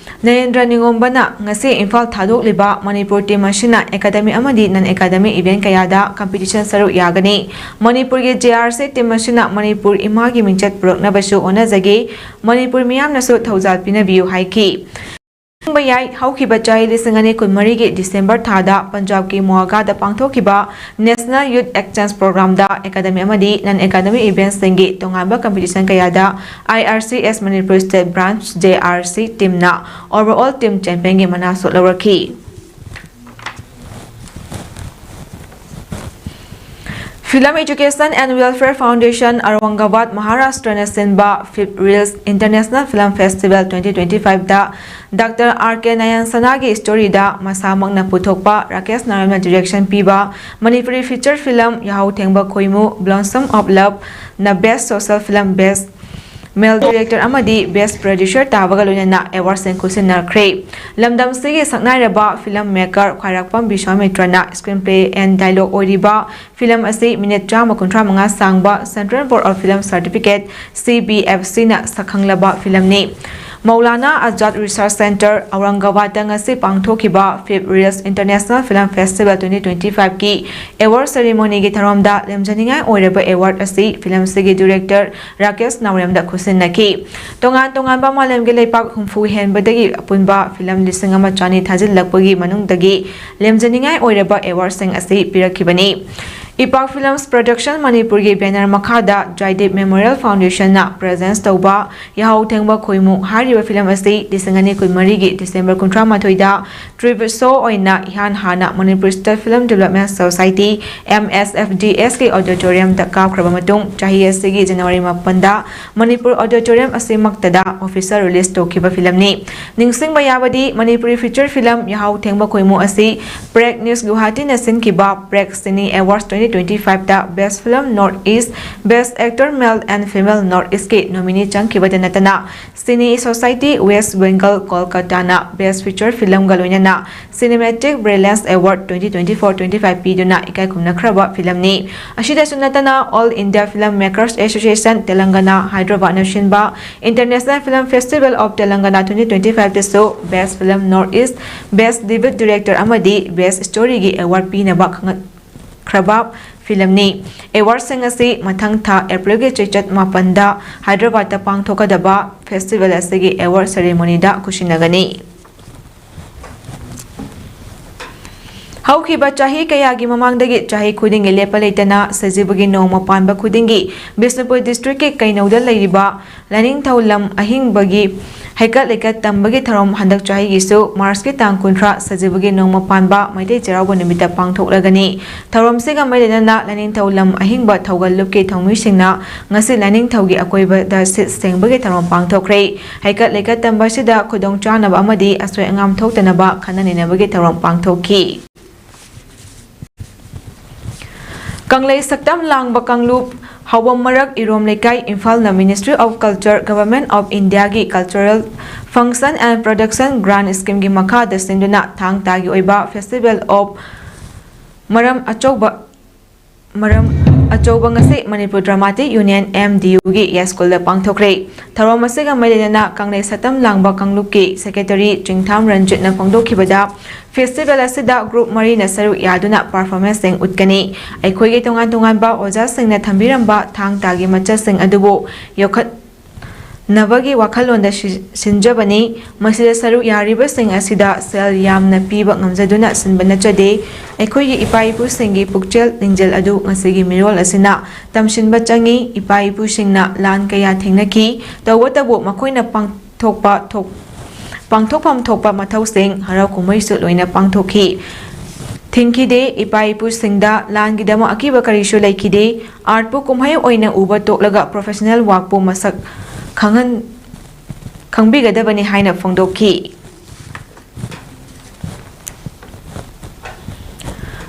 ꯅꯔꯦꯟꯗ꯭ꯔ ꯅꯤꯉꯣꯝꯕꯅ ꯉꯁꯤ ꯏꯝꯐꯥꯜ ꯊꯥꯗꯣꯛꯂꯤꯕ ꯃꯅꯤꯄꯨꯔ ꯇꯤꯝ ꯑꯁꯤꯅ ꯑꯦꯀꯥꯗꯃꯤ ꯑꯃꯗꯤ ꯅꯟ ꯑꯦꯀꯥꯗꯃꯤ ꯏꯚꯦꯟ ꯀꯌꯥꯗ ꯀꯝꯄꯤꯇꯤꯁꯟ ꯁꯔꯨꯛ ꯌꯥꯒꯅꯤ꯫ ꯃꯅꯤꯄꯨꯔꯒꯤ ꯖꯦ ꯑꯥꯔ ꯁꯤ ꯇꯤꯝ ꯑꯁꯤꯅ ꯃꯅꯤꯄꯨꯔ ꯏꯃꯥꯒꯤ ꯃꯤꯡꯆꯠ ꯄꯨꯔꯛꯅꯕꯁꯨ ꯍꯣꯠꯅꯖꯒꯦ꯫ ꯃꯅꯤꯄꯨꯔ ꯃꯤꯌꯥꯝꯅꯁꯨ ꯊꯧꯖꯥꯜ ꯄꯤꯅꯕꯤꯌꯨ ꯍꯥꯏꯈꯤ꯫ ꯈꯪꯕ ꯌꯥꯏ, ꯍꯧꯈꯤꯕ ꯆꯍꯤ ꯂꯤꯁꯤꯡ ꯑꯅꯤ ꯀꯨꯟꯃꯔꯤꯒꯤ ꯗꯤꯁꯦꯝꯕꯔ ꯊꯥꯗ ꯄꯟꯖꯥꯕꯀꯤ ꯃꯣꯍꯥꯒꯥꯗ ꯄꯥꯡꯊꯣꯛꯈꯤꯕ National Youth Exchange Programꯗ ꯑꯦꯀꯥꯗꯃꯤ ꯑꯃꯗꯤ ꯅꯟ ꯑꯦꯀꯥꯗꯃꯤ ꯏꯚꯦꯟꯁꯤꯡꯒꯤ ꯇꯣꯉꯥꯟꯕ ꯀꯝꯄꯤꯇꯤꯁꯟ ꯀꯌꯥꯗ I R C S Manipur State Branch, J R C, ꯇꯤꯝꯅ overall team championꯒꯤ ꯃꯅꯥꯁꯨ ꯂꯧꯔꯛꯈꯤ꯫ Film Education and Welfare Foundation, Aurangabad, ꯃꯍꯥꯔꯥꯁꯇ꯭ꯔꯅ ꯁꯤꯟꯕ Fifth Reels International Film Festival twenty twenty-fiveꯗ ꯗꯥꯛꯇꯔ ꯑꯥꯔ ꯀꯦ ꯅꯌꯟꯁꯅꯥꯒꯤ storyꯗ ꯃꯁꯥꯃꯛꯅ ꯄꯨꯊꯣꯛꯄ ꯔꯥꯀꯦꯁ ꯅꯥꯎꯔꯦꯝꯅ direction ꯄꯤꯕ ꯃꯅꯤꯄꯨꯔꯤ feature film ꯌꯥꯍꯧ ꯊꯦꯡꯕ ꯈꯣꯏꯃꯨ, Blossom of Loveꯅ Best Social Film, Best Male Director ꯑꯃꯗꯤ Best Producer ꯇꯥꯕꯒ ꯂꯣꯏꯅꯅ awardꯁꯤꯡ ꯈꯨꯠꯁꯤꯟꯅꯈ꯭ꯔꯦ꯫ ꯂꯝꯗꯝꯁꯤꯒꯤ ꯁꯛꯅꯥꯏꯔꯕ film maker ꯈ꯭ꯋꯥꯏꯔꯥꯛꯄꯝ ꯕꯤꯁ꯭ꯋꯥꯃꯤꯇ꯭ꯔꯅ screenplay and dialogue ꯑꯣꯏꯔꯤꯕ film ꯑꯁꯤ minute ꯆꯥꯝꯃ ꯀꯨꯟꯊ꯭ꯔꯥ ꯃꯉꯥ ꯁꯥꯡꯕ Central Board of Film Certificate, C B F Cꯅ ꯁꯛꯈꯪꯂꯕ filmꯅꯤ꯫ Maulana Azad Research Centre, ꯑꯧꯔꯪꯒꯕꯥꯗꯇ ꯉꯁꯤ ꯄꯥꯡꯊꯣꯛꯈꯤꯕ Fifth Reels International Film Festival twenty twenty-fiveꯀꯤ award ceremonyꯒꯤ ꯊꯧꯔꯝꯗ ꯂꯦꯝꯖꯅꯤꯡꯉꯥꯏ ꯑꯣꯏꯔꯕ award ꯑꯁꯤ filmꯁꯤꯒꯤ director ꯔꯥꯀꯦꯁ ꯅꯥꯎꯔꯦꯝꯗ ꯈꯨꯠꯁꯤꯟꯅꯈꯤ꯫ ꯇꯣꯉꯥꯟ ꯇꯣꯉꯥꯟꯕ ꯃꯥꯂꯦꯝꯒꯤ ꯂꯩꯄꯥꯛ ꯍꯨꯝꯐꯨ ꯍꯦꯟꯕꯗꯒꯤ ꯑꯄꯨꯟꯕ film ꯂꯤꯁꯤꯡ ꯑꯃ ꯆꯅꯤ ꯊꯥꯖꯤꯜꯂꯛꯄꯒꯤ ꯃꯅꯨꯡꯗꯒꯤ ꯂꯦꯝꯖꯅꯤꯡꯉꯥꯏ ꯑꯣꯏꯔꯕ awardꯁꯤꯡ ꯑꯁꯤ ꯄꯤꯔꯛꯈꯤꯕꯅꯤ꯫ ꯏꯄꯥꯛ Films Production ꯃꯅꯤꯄꯨꯔꯒꯤ banner ꯃꯈꯥꯗ ꯖꯥꯏꯗꯤꯞ Memorial Foundationꯅ presents ꯇꯧꯕ ꯌꯥꯍꯧ ꯊꯦꯡꯕ ꯈꯣꯏꯃꯨ ꯍꯥꯏꯔꯤꯕ film ꯑꯁꯤ ꯂꯤꯁꯤꯡ ꯑꯅꯤ ꯀꯨꯟꯃꯔꯤꯒꯤ December ꯀꯨꯟꯊ꯭ꯔꯥ ꯃꯥꯊꯣꯏꯗ tribute show ꯑꯣꯏꯅ ꯏꯍꯥꯟ ꯍꯥꯟꯅ Manipur State Film Development Society, M S F D S ꯀꯤ auditoriumꯗ ꯀꯥꯞꯈ꯭ꯔꯕ ꯃꯇꯨꯡ, ꯆꯍꯤ ꯑꯁꯤꯒꯤ January ꯃꯥꯄꯟꯗ ꯃꯅꯤꯄꯨꯔ auditorium ꯑꯁꯤꯃꯛꯇꯗ official release ꯇꯧꯈꯤꯕ filmꯅꯤ꯫ ꯅꯤꯡꯁꯤꯡꯕ ꯌꯥꯕꯗꯤ, ꯃꯅꯤꯄꯨꯔꯤ feature film ꯌꯥꯍꯧ ꯊꯦꯡꯕ ꯈꯣꯏꯃꯨ ꯑꯁꯤ Prag News Guwahatiꯅ ꯁꯤꯟꯈꯤꯕ Prag Cine Awards twenty twenty-fiveꯇ Best Film North East, Best Actor Male and Female North Eastꯀꯤ nominee ꯆꯪꯈꯤꯕꯇ ꯅꯠꯇꯅ, Cine Society West Bengal Kolkataꯅ Best Feature Filmꯒ ꯂꯣꯏꯅꯅ Cinematic Brilliance Award twenty twenty-four twenty-five ꯄꯤꯗꯨꯅ ꯏꯀꯥꯏ ꯈꯨꯝꯅꯈ꯭ꯔꯕ filmꯅꯤ꯫ ꯑꯁꯤꯗꯁꯨ ꯅꯠꯇꯅ, All India Film Makers Association Telangana Hyderabadꯅ ꯁꯤꯟꯕ International Film Festival of Telangana twenty twenty-fiveꯇꯁꯨ Best Film North East, Best Debut Director ꯑꯃꯗꯤ Best Storyꯒꯤ award ꯄꯤꯅꯕ ꯈꯪꯒꯠꯈ꯭ꯔꯕ filmꯅꯤ꯫ Awardꯁꯤꯡ ꯑꯁꯤ ꯃꯊꯪ ꯊꯥ Aprilꯒꯤ ꯆꯩꯆꯠ ꯃꯥꯄꯟꯗ Hyderabadꯇ ꯄꯥꯡꯊꯣꯛꯀꯗꯕ festival ꯑꯁꯤꯒꯤ award ceremonyꯗ ꯈꯨꯠꯁꯤꯟꯅꯒꯅꯤ꯫ ꯍꯧꯈꯤꯕ ꯆꯍꯤ ꯀꯌꯥꯒꯤ ꯃꯃꯥꯡꯗꯒꯤ ꯆꯍꯤ ꯈꯨꯗꯤꯡꯒꯤ ꯂꯦꯞꯄ ꯂꯩꯇꯅ ꯁꯖꯤꯕꯨꯒꯤ ꯅꯣꯡꯃ ꯄꯥꯟꯕ ꯈꯨꯗꯤꯡꯒꯤ ꯕꯤꯁꯅꯨꯄꯨꯔ districtꯀꯤ ꯀꯩꯅꯧꯗ ꯂꯩꯔꯤꯕ ꯂꯥꯏꯅꯤꯡꯊꯧ ꯂꯝ ꯑꯍꯤꯡꯕꯒꯤ ꯍꯩꯀꯠ ꯂꯩꯀꯠ ꯇꯝꯕꯒꯤ ꯊꯧꯔꯝ ꯍꯟꯗꯛ ꯆꯍꯤꯒꯤꯁꯨ Marchꯀꯤ ꯇꯥꯡ ꯀꯨꯟꯊ꯭ꯔꯥ ꯁꯖꯤꯕꯨꯒꯤ ꯅꯣꯡꯃ ꯄꯥꯟꯕ ꯃꯩꯇꯩ ꯆꯩꯔꯥꯎꯕ ꯅꯨꯃꯤꯠꯇ ꯄꯥꯡꯊꯣꯛꯂꯒꯅꯤ꯫ ꯊꯧꯔꯝꯁꯤꯒ ꯃꯔꯤ ꯂꯩꯅꯅ ꯂꯥꯏꯅꯤꯡꯊꯧ ꯂꯝ ꯑꯍꯤꯡꯕ ꯊꯧꯒꯜ ꯂꯨꯞꯀꯤ ꯊꯧꯃꯤꯁꯤꯡꯅ ꯉꯁꯤ ꯂꯥꯏꯅꯤꯡꯊꯧꯒꯤ ꯑꯀꯣꯏꯕꯗ ꯁꯤꯠ ꯁꯦꯡꯕꯒꯤ ꯊꯧꯔꯝ ꯄꯥꯡꯊꯣꯛꯈ꯭ꯔꯦ꯫ ꯍꯩꯀꯠ ꯂꯩꯀꯠ ꯇꯝꯕ ꯑꯁꯤꯗ ꯈꯨꯗꯣꯡ ꯆꯥꯅꯕ ꯑꯃꯗꯤ ꯑꯁꯣꯏ ꯑꯉꯥꯝ ꯊꯣꯛꯇꯅꯕ ꯈꯟꯅ ꯅꯩꯅꯕꯒꯤ ꯊꯧꯔꯝ ꯄꯥꯡꯊꯣꯛꯈꯤ꯫ ꯀꯪꯂꯩ ꯁꯛꯇꯝ ꯂꯥꯡꯕ ꯀꯥꯡꯂꯨꯞ, ꯍꯥꯎꯕꯝ ꯃꯔꯛ, ꯏꯔꯣꯝ ꯂꯩꯀꯥꯏ, ꯏꯝꯐꯥꯜꯅ Ministry of Culture, Government of Indiaꯒꯤ Cultural Function and Production Grant Schemeꯒꯤ ꯃꯈꯥꯗ ꯁꯤꯟꯗꯨꯅ ꯊꯥꯡ ꯇꯥꯒꯤ ꯑꯣꯏꯕ Festival of ꯃꯔꯝ ꯑꯆꯧꯕ ꯃꯔꯝ ꯑꯆꯧꯕ ꯉꯁꯤ Manipur Dramatic Union, M D Uꯒꯤ ꯌꯥꯏꯁ꯭ꯀꯨꯜꯗ ꯄꯥꯡꯊꯣꯛꯈ꯭ꯔꯦ꯫ ꯊꯧꯔꯝ ꯑꯁꯤꯒ ꯃꯔꯤ ꯂꯩꯅꯅ ꯀꯪꯂꯩ ꯁꯛꯇꯝ ꯂꯥꯡꯕ ꯀꯥꯡꯂꯨꯞꯀꯤ Secretary ꯆꯤꯡꯊꯥꯝ ꯔꯟꯖꯤꯠꯅ ꯐꯣꯡꯗꯣꯛꯈꯤꯕꯗ, festival ꯑꯁꯤꯗ group ꯃꯔꯤꯅ ꯁꯔꯨꯛ ꯌꯥꯗꯨꯅ performanceꯁꯤꯡ ꯎꯠꯀꯅꯤ꯫ ꯑꯩꯈꯣꯏꯒꯤ ꯇꯣꯉꯥꯟ ꯇꯣꯉꯥꯟꯕ ꯑꯣꯖꯥꯁꯤꯡꯅ ꯊꯝꯕꯤꯔꯝꯕ ꯊꯥꯡ ꯇꯥꯒꯤ ꯃꯆꯠꯁꯤꯡ ꯑꯗꯨꯕꯨ ꯌꯣꯛꯈꯠ-, ꯅꯕꯒꯤ ꯋꯥꯈꯜꯂꯣꯟꯗ ꯁꯤ-, ꯁꯤꯟꯖꯕꯅꯤ꯫ ꯃꯁꯤꯗ ꯁꯔꯨꯛ ꯌꯥꯔꯤꯕꯁꯤꯡ ꯑꯁꯤꯗ ꯁꯦꯜ ꯌꯥꯝꯅ ꯄꯤꯕ ꯉꯝꯖꯗꯨꯅ ꯁꯤꯟꯕ ꯅꯠꯆꯗꯦ꯫ ꯑꯩꯈꯣꯏꯒꯤ ꯏꯄꯥ ꯏꯄꯨꯁꯤꯡꯒꯤ ꯄꯨꯛꯆꯦꯜ ꯅꯤꯡꯖꯦꯜ ꯑꯗꯨ ꯉꯁꯤꯒꯤ ꯃꯤꯔꯣꯜ ꯑꯁꯤꯅ ꯇꯝꯁꯤꯟꯕ ꯆꯪꯏ꯫ ꯏꯄꯥ ꯏꯄꯨꯁꯤꯡꯅ ꯂꯥꯟ ꯀꯌꯥ ꯊꯦꯡꯅꯈꯤ꯫ ꯇꯧꯕꯇꯕꯨ ꯃꯈꯣꯏꯅ ꯄꯥꯡꯊꯣꯛꯄ ꯊꯣꯛ-, ꯄꯥꯡꯊꯣꯛꯐꯝ ꯊꯣꯛꯄ ꯃꯊꯧꯁꯤꯡ ꯍꯔꯥꯎ ꯀꯨꯝꯍꯩꯁꯨ ꯂꯣꯏꯅ ꯄꯥꯡꯊꯣꯛꯈꯤ꯫ ꯊꯤꯡꯈꯤꯗꯦ꯫ ꯏꯄꯥ ꯏꯄꯨꯁꯤꯡꯗ ꯂꯥꯟꯒꯤꯗꯃꯛ ꯑꯀꯤꯕ ꯀꯔꯤꯁꯨ ꯂꯩꯈꯤꯗꯦ꯫ Artꯄꯨ ꯀꯨꯝꯍꯩ ꯑꯣꯏꯅ ꯎꯕ ꯇꯣꯛꯂꯒ professional workꯄꯨ ꯃꯁꯛ ꯈꯪꯍꯟ-, ꯈꯪꯕꯤꯒꯗꯕꯅꯤ ꯍꯥꯏꯅ ꯐꯣꯡꯗꯣꯛꯈꯤ꯫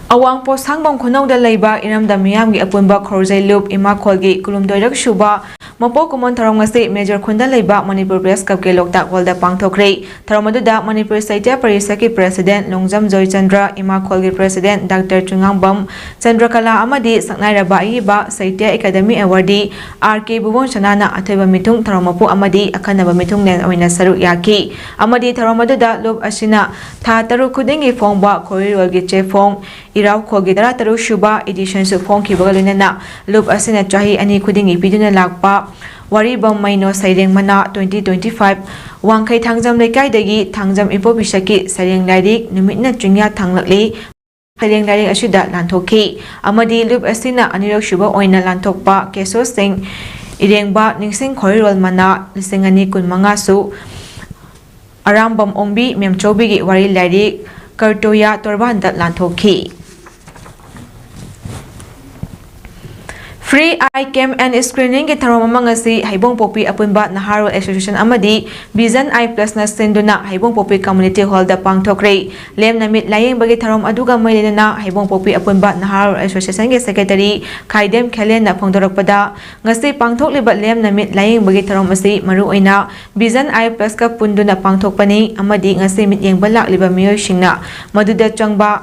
ꯑꯋꯥꯡ ꯄꯣꯠꯁꯥꯡꯕꯝ ꯈꯨꯅꯧꯗ ꯂꯩꯕ ꯏꯔꯝꯗꯝ ꯃꯤꯌꯥꯝꯒꯤ ꯑꯄꯨꯟꯕ ꯈꯣꯔꯖꯩ ꯂꯨꯞ ꯏꯃꯥꯈꯣꯜꯒꯤ ꯀꯨꯟꯍꯨꯝꯗꯣꯏꯔꯛ ꯁꯨꯕ ꯃꯄꯣꯛ ꯀꯨꯝꯑꯣꯟ ꯊꯧꯔꯝ ꯉꯁꯤ ꯃꯦꯖꯔ ꯈꯨꯟꯗ ꯂꯩꯕ ꯃꯅꯤꯄꯨꯔ ꯄ꯭ꯔꯦꯁ ꯀ꯭ꯂꯕꯀꯤ ꯂꯣꯛꯇꯥꯛ ꯍꯣꯜꯗ ꯄꯥꯡꯊꯣꯛꯈ꯭ꯔꯦ꯫ ꯊꯧꯔꯝ ꯑꯗꯨꯗ ꯃꯅꯤꯄꯨꯔ ꯁꯥꯍꯤꯇ꯭ꯌ ꯄꯔꯤꯁꯠꯀꯤ president Longjam Joychandra, ꯏꯃꯥꯈꯣꯜꯒꯤ president doctor ꯆꯨꯉꯥꯡꯕꯝ ꯆꯟꯗ꯭ꯔꯀꯂꯥ ꯑꯃꯗꯤ ꯁꯛꯅꯥꯏꯔꯕ ꯑꯏꯕ ꯁꯥꯍꯤꯇ꯭ꯌ ꯑꯦꯀꯥꯗꯃꯤ ꯑꯦꯋꯥꯔꯗꯤ ꯑꯥꯔ ꯀꯦ ꯚꯨꯕꯟ ꯁꯅꯥꯅ ꯑꯊꯣꯏꯕ ꯃꯤꯊꯨꯡ ꯊꯧꯔꯝ ꯃꯄꯨ ꯑꯃꯗꯤ ꯑꯈꯟꯅꯕ ꯃꯤꯊꯨꯡꯂꯦꯟ ꯑꯣꯏꯅ ꯁꯔꯨꯛ ꯌꯥꯈꯤ꯫ ꯑꯃꯗꯤ ꯊꯧꯔꯝ ꯑꯗꯨꯗ ꯂꯨꯞ ꯑꯁꯤꯅ ꯊꯥ ꯇꯔꯨꯛ ꯈꯨꯗꯤꯡꯒꯤ ꯐꯣꯡꯕ ꯈꯣꯔꯤꯔꯣꯜꯒꯤ ꯆꯦꯐꯣꯡ ꯏꯔꯥꯎꯈꯣꯜꯒꯤ ꯇꯔꯥꯇꯔꯨꯛ ꯁꯨꯕ editionꯁꯨ ꯐꯣꯡꯈꯤꯕꯒ ꯂꯣꯏꯅꯅ ꯂꯨꯞ ꯑꯁꯤꯅ ꯆꯍꯤ ꯑꯅꯤ ꯈꯨꯗꯤꯡꯒꯤ ꯄꯤꯗꯨꯅ ꯂꯥꯛꯄ ꯋꯥꯔꯤꯕꯝ ꯃꯩꯅꯣ ꯁꯩꯔꯦꯡ ꯃꯅꯥ twenty twenty-five ꯋꯥꯡꯈꯩ ꯊꯥꯡꯖꯝ ꯂꯩꯀꯥꯏꯗꯒꯤ ꯊꯥꯡꯖꯝ ꯏꯕꯣꯕꯤꯁꯛꯀꯤ ꯁꯩꯔꯦꯡ ꯂꯥꯏꯔꯤꯛ ꯅꯨꯃꯤꯠꯅ ꯆꯤꯡꯌꯥ ꯊꯥꯡꯂꯛꯂꯤ ꯁꯩꯔꯦꯡ ꯂꯥꯏꯔꯤꯛ ꯑꯁꯤꯗ ꯂꯥꯟꯊꯣꯛꯈꯤ꯫ ꯑꯃꯗꯤ ꯂꯨꯞ ꯑꯁꯤꯅ ꯑꯅꯤꯔꯛ ꯁꯨꯕ ꯑꯣꯏꯅ ꯂꯥꯟꯊꯣꯛꯄ ꯀꯦꯁꯣ ꯁꯤꯡ ꯏꯔꯦꯡꯕ ꯅꯤꯡꯁꯤꯡ ꯈꯣꯔꯤꯔꯣꯜ ꯃꯅꯥ ꯂꯤꯁꯤꯡ ꯑꯅꯤ ꯀꯨꯟꯃꯉꯥꯁꯨ ꯑꯔꯥꯝꯕꯝ ꯑꯣꯡꯕꯤ ꯃꯦꯝꯆꯧꯕꯤꯒꯤ ꯋꯥꯔꯤ ꯂꯥꯏꯔꯤꯛ ꯀꯔꯇꯣꯌꯥ ꯇꯣꯔꯕꯥꯟꯗ ꯂꯥꯟꯊꯣꯛꯈꯤ꯫ Free eye camp and screeningꯒꯤ ꯊꯧꯔꯝ ꯑꯃ ꯉꯁꯤ ꯍꯩꯕꯣꯡꯄꯣꯛꯄꯤ ꯑꯄꯨꯟꯕ ꯅꯍꯥꯔꯣꯜ Association ꯑꯃꯗꯤ Vision Eye Plusꯅ ꯁꯤꯟꯗꯨꯅ ꯍꯩꯕꯣꯡꯄꯣꯛꯄꯤ Community Hallꯗ ꯄꯥꯡꯊꯣꯛꯈ꯭ꯔꯦ꯫ ꯂꯦꯝꯅ ꯃꯤꯠ ꯂꯥꯌꯦꯡꯕꯒꯤ ꯊꯧꯔꯝ ꯑꯗꯨꯒ ꯃꯔꯤ ꯂꯩꯅꯅ ꯍꯩꯕꯣꯡꯄꯣꯛꯄꯤ ꯑꯄꯨꯟꯕ ꯅꯍꯥꯔꯣꯜ Associationꯒꯤ Secretary ꯈꯥꯏꯗꯦꯝ ꯈꯦꯂꯦꯟꯅ ꯐꯣꯡꯗꯣꯔꯛꯄꯗ, ꯉꯁꯤ ꯄꯥꯡꯊꯣꯛꯂꯤꯕ ꯂꯦꯝꯅ ꯃꯤꯠ ꯂꯥꯌꯦꯡꯕꯒꯤ ꯊꯧꯔꯝ ꯑꯁꯤ ꯃꯔꯨꯑꯣꯏꯅ Vision Eye Plusꯀ ꯄꯨꯟꯗꯨꯅ ꯄꯥꯡꯊꯣꯛꯄꯅꯤ ꯑꯃꯗꯤ ꯉꯁꯤ ꯃꯤꯠꯌꯦꯡꯕ ꯂꯥꯛꯂꯤꯕ ꯃꯤꯑꯣꯏꯁꯤꯡꯅ ꯃꯗꯨꯗ ꯆꯪꯕ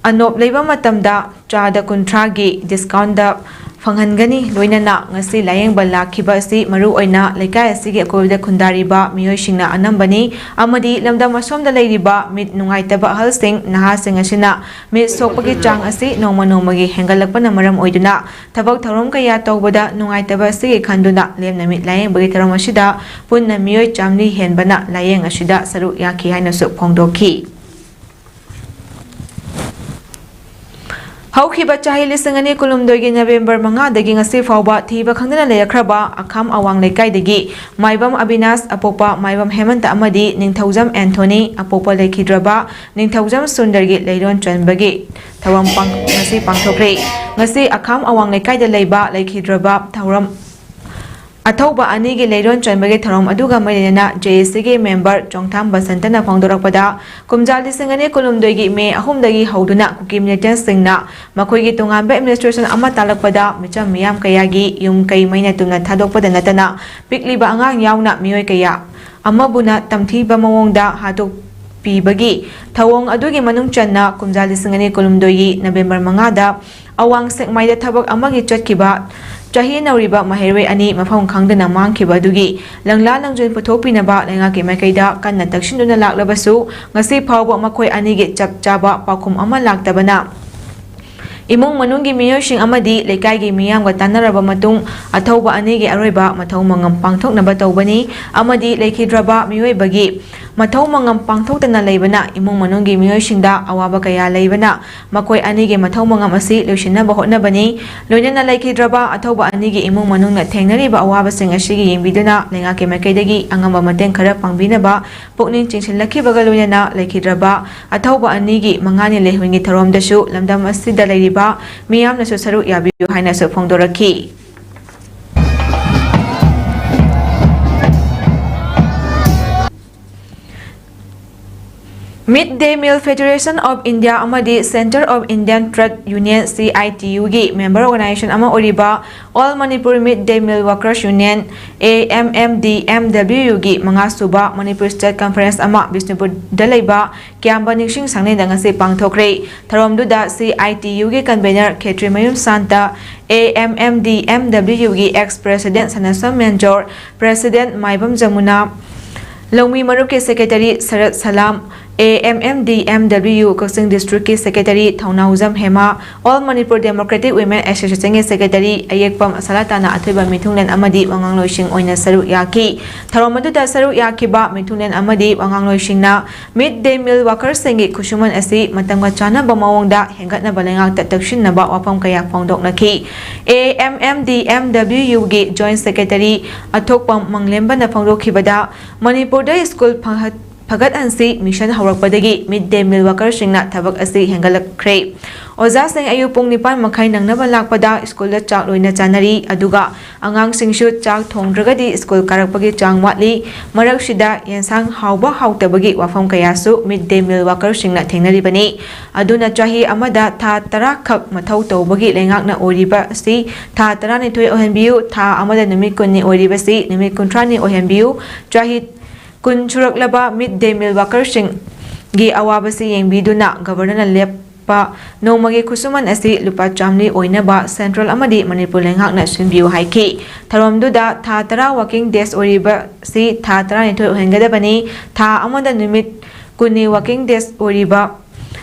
ꯑꯅꯣꯞ ꯂꯩꯕ ꯃꯇꯝꯗ ꯆꯥꯗ ꯀꯨꯟꯊ꯭ꯔꯥꯒꯤ discountꯗ ꯐꯪꯍꯟꯒꯅꯤ꯫ ꯂꯣꯏꯅꯅ ꯉꯁꯤ ꯂꯥꯌꯦꯡꯕ ꯂꯥꯛꯈꯤꯕ ꯑꯁꯤ ꯃꯔꯨꯑꯣꯏꯅ ꯂꯩꯀꯥꯏ ꯑꯁꯤꯒꯤ ꯑꯀꯣꯏꯕꯗ ꯈꯨꯟꯗꯥꯔꯤꯕ ꯃꯤꯑꯣꯏꯁꯤꯡꯅ ꯑꯅꯝꯕꯅꯤ ꯑꯃꯗꯤ ꯂꯝꯗꯝ ꯑꯁꯣꯝꯗ ꯂꯩꯔꯤꯕ ꯃꯤꯠ ꯅꯨꯡꯉꯥꯏꯇꯕ ꯑꯍꯜꯁꯤꯡ, ꯅꯍꯥꯁꯤꯡ ꯑꯁꯤꯅ ꯃꯤꯠ ꯁꯣꯛꯄꯒꯤ ꯆꯥꯡ ꯑꯁꯤ ꯅꯣꯡꯃ ꯅꯣꯡꯃꯒꯤ ꯍꯦꯟꯒꯠꯂꯛꯄꯅ ꯃꯔꯝ ꯑꯣꯏꯗꯨꯅ ꯊꯕꯛ ꯊꯧꯔꯝ ꯀꯌꯥ ꯇꯧꯕꯗ ꯅꯨꯡꯉꯥꯏꯇꯕ ꯑꯁꯤꯒꯤ ꯈꯟꯗꯨꯅ ꯂꯦꯝꯅ ꯃꯤꯠ ꯂꯥꯌꯦꯡꯕꯒꯤ ꯊꯧꯔꯝ ꯑꯁꯤꯗ ꯄꯨꯟꯅ ꯃꯤꯑꯣꯏ ꯆꯥꯃꯔꯤ ꯍꯦꯟꯕꯅ ꯂꯥꯌꯦꯡ ꯑꯁꯤꯗ ꯁꯔꯨꯛ ꯌꯥꯈꯤ ꯍꯥꯏꯅꯁꯨ ꯐꯣꯡꯗꯣꯛꯈꯤ꯫ ꯍꯧꯈꯤꯕ ꯆꯍꯤ ꯂꯤꯁꯤꯡ ꯑꯅꯤ ꯀꯨꯟꯍꯨꯝꯗꯣꯏꯒꯤ ꯅꯕꯦꯝꯕꯔ ꯃꯉꯥꯗꯒꯤ ꯉꯁꯤ ꯐꯥꯎꯕ ꯊꯤꯕ ꯈꯪꯗꯅ ꯂꯩꯔꯛꯈ꯭ꯔꯕ ꯑꯈꯥꯝ ꯑꯋꯥꯡ ꯂꯩꯀꯥꯏꯗꯒꯤ ꯃꯥꯏꯕꯝ ꯑꯕꯤꯅꯥꯁ, ꯑꯄꯣꯛꯄ ꯃꯥꯏꯕꯝ ꯍꯦꯃꯟꯇ ꯑꯃꯗꯤ ꯅꯤꯡꯊꯧꯖꯝ ꯑꯦꯟꯊꯣꯅꯤ, ꯑꯄꯣꯛꯄ ꯂꯩꯈꯤꯗ꯭ꯔꯕ ꯅꯤꯡꯊꯧꯖꯝ ꯁꯨꯟꯗꯔꯒꯤ ꯂꯩꯔꯣꯟ ꯆꯟꯕꯒꯤ ꯊꯧꯔꯝ ꯄꯥꯡ-, ꯉꯁꯤ ꯄꯥꯡꯊꯣꯛꯈ꯭ꯔꯦ꯫ ꯉꯁꯤ ꯑꯈꯥꯝ ꯑꯋꯥꯡ ꯂꯩꯀꯥꯏꯗ ꯂꯩꯕ ꯂꯩꯈꯤꯗ꯭ꯔꯕ ꯊꯧꯔꯝ ꯑꯊꯧꯕ ꯑꯅꯤꯒꯤ ꯂꯩꯔꯣꯟ ꯆꯟꯕꯒꯤ ꯊꯧꯔꯝ ꯑꯗꯨꯒ ꯃꯔꯤ ꯂꯩꯅꯅ ꯖꯦ ꯑꯦ ꯁꯤꯒꯤ ꯃꯦꯝꯕꯔ ꯆꯣꯡꯊꯥꯝ ꯕꯁꯟꯇꯅ ꯐꯣꯡꯗꯣꯔꯛꯄꯗ, ꯀꯨꯝꯖꯥ ꯂꯤꯁꯤꯡ ꯑꯅꯤ ꯀꯨꯟꯍꯨꯝꯗꯣꯏꯒꯤ ꯃꯦ ꯑꯍꯨꯝꯗꯒꯤ ꯍꯧꯗꯨꯅ ꯀꯨꯀꯤ ꯃꯤꯂꯤꯇꯦꯟꯠꯁꯤꯡꯅ ꯃꯈꯣꯏꯒꯤ ꯇꯣꯉꯥꯟꯕ ꯑꯦꯗꯃꯤꯅꯤꯁꯇ꯭ꯔꯦꯁꯟ ꯑꯃ ꯇꯥꯛꯂꯛꯄꯗ ꯃꯤꯆꯝ ꯃꯤꯌꯥꯝ ꯀꯌꯥꯒꯤ ꯌꯨꯝ ꯀꯩ ꯃꯩꯅ ꯇꯨꯝꯅ ꯊꯥꯗꯣꯛꯄꯗ ꯅꯠꯇꯅ ꯄꯤꯛꯂꯤꯕ ꯑꯉꯥꯡ ꯌꯥꯎꯅ ꯃꯤꯑꯣꯏ ꯀꯌꯥ ꯑꯃꯕꯨꯅ ꯇꯝꯊꯤꯕ ꯃꯑꯣꯡꯗ ꯍꯥꯠꯇꯣꯛꯄꯤꯕꯒꯤ ꯊꯧꯑꯣꯡ ꯑꯗꯨꯒꯤ ꯃꯅꯨꯡ ꯆꯟꯅ ꯀꯨꯝꯖꯥ ꯂꯤꯁꯤꯡ ꯑꯅꯤ ꯀꯨꯟꯍꯨꯝꯗꯣꯏꯒꯤ ꯅꯕꯦꯝꯕꯔ ꯃꯉꯥꯗ ꯑꯋꯥꯡ ꯁꯦꯛꯃꯥꯏꯗ ꯊꯕꯛ ꯑꯃꯒꯤ ꯆꯠꯈꯤꯕ ꯆꯍꯤ ꯅꯧꯔꯤꯕ ꯃꯍꯩꯔꯣꯏ ꯑꯅꯤ ꯃꯐꯝ ꯈꯪꯗꯅ ꯃꯥꯡꯈꯤꯕ ꯑꯗꯨꯒꯤ ꯂꯪꯂꯥ ꯂꯪꯖꯨꯟ ꯄꯨꯊꯣꯛꯄꯤꯅꯕ ꯂꯩꯉꯥꯛꯀꯤ ꯃꯥꯏꯀꯩꯗ ꯀꯟꯅ ꯇꯛꯁꯤꯟꯗꯨꯅ ꯂꯥꯛꯂꯕꯁꯨ, ꯉꯁꯤ ꯐꯥꯎꯕ ꯃꯈꯣꯏ ꯑꯅꯤꯒꯤ ꯆꯞ ꯆꯥꯕ ꯄꯥꯎꯈꯨꯝ ꯑꯃ ꯂꯥꯛꯇꯕꯅ ꯏꯃꯨꯡ ꯃꯅꯨꯡꯒꯤ ꯃꯤꯑꯣꯏꯁꯤꯡ ꯑꯃꯗꯤ ꯂꯩꯀꯥꯏꯒꯤ ꯃꯤꯌꯥꯝꯒ ꯇꯥꯟꯅꯔꯕ ꯃꯇꯨꯡ ꯑꯊꯧꯕ ꯑꯅꯤꯒꯤ ꯑꯔꯣꯏꯕ ꯃꯊꯧ ꯃꯉꯝ ꯄꯥꯡꯊꯣꯛꯅꯕ ꯇꯧꯕꯅꯤ ꯑꯃꯗꯤ ꯂꯩꯈꯤꯗ꯭ꯔꯕ ꯃꯤꯑꯣꯏꯕꯒꯤ ꯃꯊꯧ ꯃꯉꯝ ꯄꯥꯡꯊꯣꯛꯇꯅ ꯂꯩꯕꯅ ꯏꯃꯨꯡ ꯃꯅꯨꯡꯒꯤ ꯃꯤꯑꯣꯏꯁꯤꯡꯗ ꯑꯋꯥꯕ ꯀꯌꯥ ꯂꯩꯕꯅ ꯃꯈꯣꯏ ꯑꯅꯤꯒꯤ ꯃꯊꯧ ꯃꯉꯝ ꯑꯁꯤ ꯂꯣꯏꯁꯤꯟꯅꯕ ꯍꯣꯠꯅꯕꯅꯤ꯫ ꯂꯣꯏꯅꯅ ꯂꯩꯈꯤꯗ꯭ꯔꯕ ꯑꯊꯧꯕ ꯑꯅꯤꯒꯤ ꯏꯃꯨꯡ ꯃꯅꯨꯡꯅ ꯊꯦꯡꯅꯔꯤꯕ ꯑꯋꯥꯕꯁꯤꯡ ꯑꯁꯤꯒꯤ ꯌꯦꯡꯕꯤꯗꯨꯅ ꯂꯩꯉꯥꯛꯀꯤ ꯃꯥꯏꯀꯩꯗꯒꯤ ꯑꯉꯝꯕ ꯃꯇꯦꯡ ꯈꯔ ꯄꯥꯡꯕꯤꯅꯕ ꯄꯨꯛꯅꯤꯡ ꯆꯤꯡꯁꯤꯜꯂꯛꯈꯤꯕꯒ ꯂꯣꯏꯅꯅ ꯂꯩꯈꯤꯗ꯭ꯔꯕ ꯑꯊꯧꯕ ꯑꯅꯤꯒꯤ ꯃꯉꯥꯅꯤ ꯂꯩꯍꯨꯟꯒꯤ ꯊꯧꯔꯝꯗꯁꯨ ꯂꯝꯗꯝ ꯑꯁꯤꯗ ꯂꯩꯔꯤꯕ ꯃꯤꯌꯥꯝꯅꯁꯨ ꯁꯔꯨꯛ ꯌꯥꯕꯤꯌꯨ ꯍꯥꯏꯅꯁꯨ ꯐꯣꯡꯗꯣꯔꯛꯈꯤ꯫ Mid Day Meal Federation of India ꯑꯃꯗꯤ Centre of Indian Trade Union, C I T U ꯒꯤ member organization ꯑꯃ ꯑꯣꯏꯔꯤꯕ All Manipur Mid Day Meal Workers Union, A M M D M W ꯒꯤ ꯃꯉꯥ ꯁꯨꯕ Manipur State Conference ꯑꯃ ꯕꯤꯁꯅꯨꯄꯨꯔꯗ ꯂꯩꯕ ꯀ꯭ꯌꯥꯝꯕ ꯅꯤꯡꯁꯤꯡ ꯁꯪꯂꯦꯟꯗ ꯉꯁꯤ ꯄꯥꯡꯊꯣꯛꯈ꯭ꯔꯦ꯫ ꯊꯧꯔꯝꯗꯨꯗ C I T U ꯒꯤ convener Khetrimayum Santa, A M M D M W ꯒꯤ ex president ꯁꯅꯥꯁꯝ ꯃꯦꯟꯖꯣꯔ, president ꯃꯥꯏꯕꯝ ꯖꯃꯨꯅꯥ, ꯂꯧꯃꯤ ꯃꯔꯨꯞꯀꯤ secretary shirt Salam, A M M D M W Kakching district ꯀꯤ secretary ꯊꯧꯅꯥꯎꯖꯝ Hema, All Manipur Democratic Women Association ꯒꯤ secretary ꯑꯌꯦꯛꯄꯝ ꯑꯁꯥꯂꯥꯇꯥꯅ ꯑꯊꯣꯏꯕ ꯃꯤꯊꯨꯡꯂꯦꯟ ꯑꯃꯗꯤ ꯋꯥꯉꯥꯡꯂꯣꯏꯁꯤꯡ ꯑꯣꯏꯅ ꯁꯔꯨꯛ ꯌꯥꯈꯤ꯫ ꯊꯧꯔꯝ ꯑꯗꯨꯗ ꯁꯔꯨꯛ ꯌꯥꯈꯤꯕ ꯃꯤꯊꯨꯡꯂꯦꯟ ꯑꯃꯗꯤ ꯋꯥꯉꯥꯡꯂꯣꯏꯁꯤꯡꯅ Mid Day Meal Workers ꯁꯤꯡꯒꯤ ꯈꯨꯠꯁꯨꯃꯟ ꯑꯁꯤ ꯃꯇꯝꯒ ꯆꯥꯟꯅꯕ ꯃꯑꯣꯡꯗ ꯍꯦꯟꯒꯠꯅꯕ ꯂꯩꯉꯥꯛꯇ ꯇꯛꯁꯤꯟꯅꯕ ꯋꯥꯐꯝ ꯀꯌꯥ ꯐꯣꯡꯗꯣꯛꯅꯈꯤ꯫ A M M D M W ꯒꯤ joint secretary ꯑꯊꯣꯛꯄꯝ ꯃꯪꯂꯦꯝꯕꯅ ꯐꯣꯡꯗꯣꯛꯈꯤꯕꯗ, ꯃꯅꯤꯄꯨꯔꯗ ꯁ꯭ꯀꯨꯜ ꯐꯒꯠ-, ꯐꯒꯠꯍꯟꯁꯤ mission ꯍꯧꯔꯛꯄꯗꯒꯤ Mid Day Meal Workers ꯁꯤꯡꯅ ꯊꯕꯛ ꯑꯁꯤ ꯍꯦꯟꯒꯠꯂꯛꯈ꯭ꯔꯦ꯫ ꯑꯣꯖꯥꯁꯤꯡ ꯑꯌꯨꯛ ꯄꯨꯡ ꯅꯤꯄꯥꯟ ꯃꯈꯥꯏ ꯅꯪꯅꯕ ꯂꯥꯛꯄꯗ ꯁ꯭ꯀꯨꯜꯗ ꯆꯥꯛ ꯂꯣꯏꯅ ꯆꯥꯅꯔꯤ, ꯑꯗꯨꯒ ꯑꯉꯥꯡꯁꯤꯡꯁꯨ ꯆꯥꯛ ꯊꯣꯡꯗ꯭ꯔꯒꯗꯤ ꯁ꯭ꯀꯨꯜ ꯀꯥꯔꯛꯄꯒꯤ ꯆꯥꯡ ꯋꯥꯠꯂꯤ꯫ ꯃꯔꯛꯁꯤꯗ ꯌꯦꯟꯁꯥꯡ ꯍꯥꯎꯕ ꯍꯥꯎꯇꯕꯒꯤ ꯋꯥꯐꯝ ꯀꯌꯥꯁꯨ Mid Day Meal Workers ꯁꯤꯡꯅ ꯊꯦꯡꯅꯔꯤꯕꯅꯤ꯫ ꯑꯗꯨꯅ ꯆꯍꯤ ꯑꯃꯗ ꯊꯥ ꯇꯔꯥ ꯈꯛ ꯃꯊꯧ ꯇꯧꯕꯒꯤ ꯂꯩꯉꯥꯛꯅ ꯑꯣꯏꯔꯤꯕ ꯑꯁꯤ ꯊꯥ ꯇꯔꯥꯅꯤꯊꯣꯏ ꯑꯣꯏꯍꯟꯕꯤꯌꯨ, ꯊꯥ ꯑꯃꯗ ꯅꯨꯃꯤꯠ ꯀꯨꯟꯅꯤ ꯑꯣꯏꯔꯤꯕꯁꯤ ꯅꯨꯃꯤꯠ ꯀꯨꯟꯊ꯭ꯔꯥꯅꯤ ꯑꯣꯏꯍꯟꯕꯤꯌꯨ꯫ ꯆꯍꯤ ꯀꯨꯟ ꯁꯨꯔꯛꯂꯕ Mid Day Meal Workers ꯁꯤꯡꯒꯤ ꯑꯋꯥꯕꯁꯤ ꯌꯦꯡꯕꯤꯗꯨꯅ Governor ꯅ ꯂꯦꯞꯄ ꯅꯣꯡꯃꯒꯤ ꯈꯨꯠꯁꯨꯃꯟ ꯑꯁꯤ ꯂꯨꯄꯥ ꯆꯥꯝꯃꯔꯤ ꯑꯣꯏꯅꯕ Central ꯑꯃꯗꯤ ꯃꯅꯤꯄꯨꯔ ꯂꯩꯉꯥꯛꯅ ꯁꯤꯟꯕꯤꯌꯨ ꯍꯥꯏꯈꯤ꯫ ꯊꯧꯔꯝꯗꯨꯗ ꯊꯥ ꯇꯔꯥ working days ꯑꯣꯏꯔꯤꯕꯁꯤ ꯊꯥ ꯇꯔꯥꯅꯤꯊꯣꯏ ꯑꯣꯏꯍꯟꯒꯗꯕꯅꯤ, ꯊꯥ ꯑꯃꯗ ꯅꯨꯃꯤꯠ ꯀꯨꯟꯅꯤ working days ꯑꯣꯏꯔꯤꯕ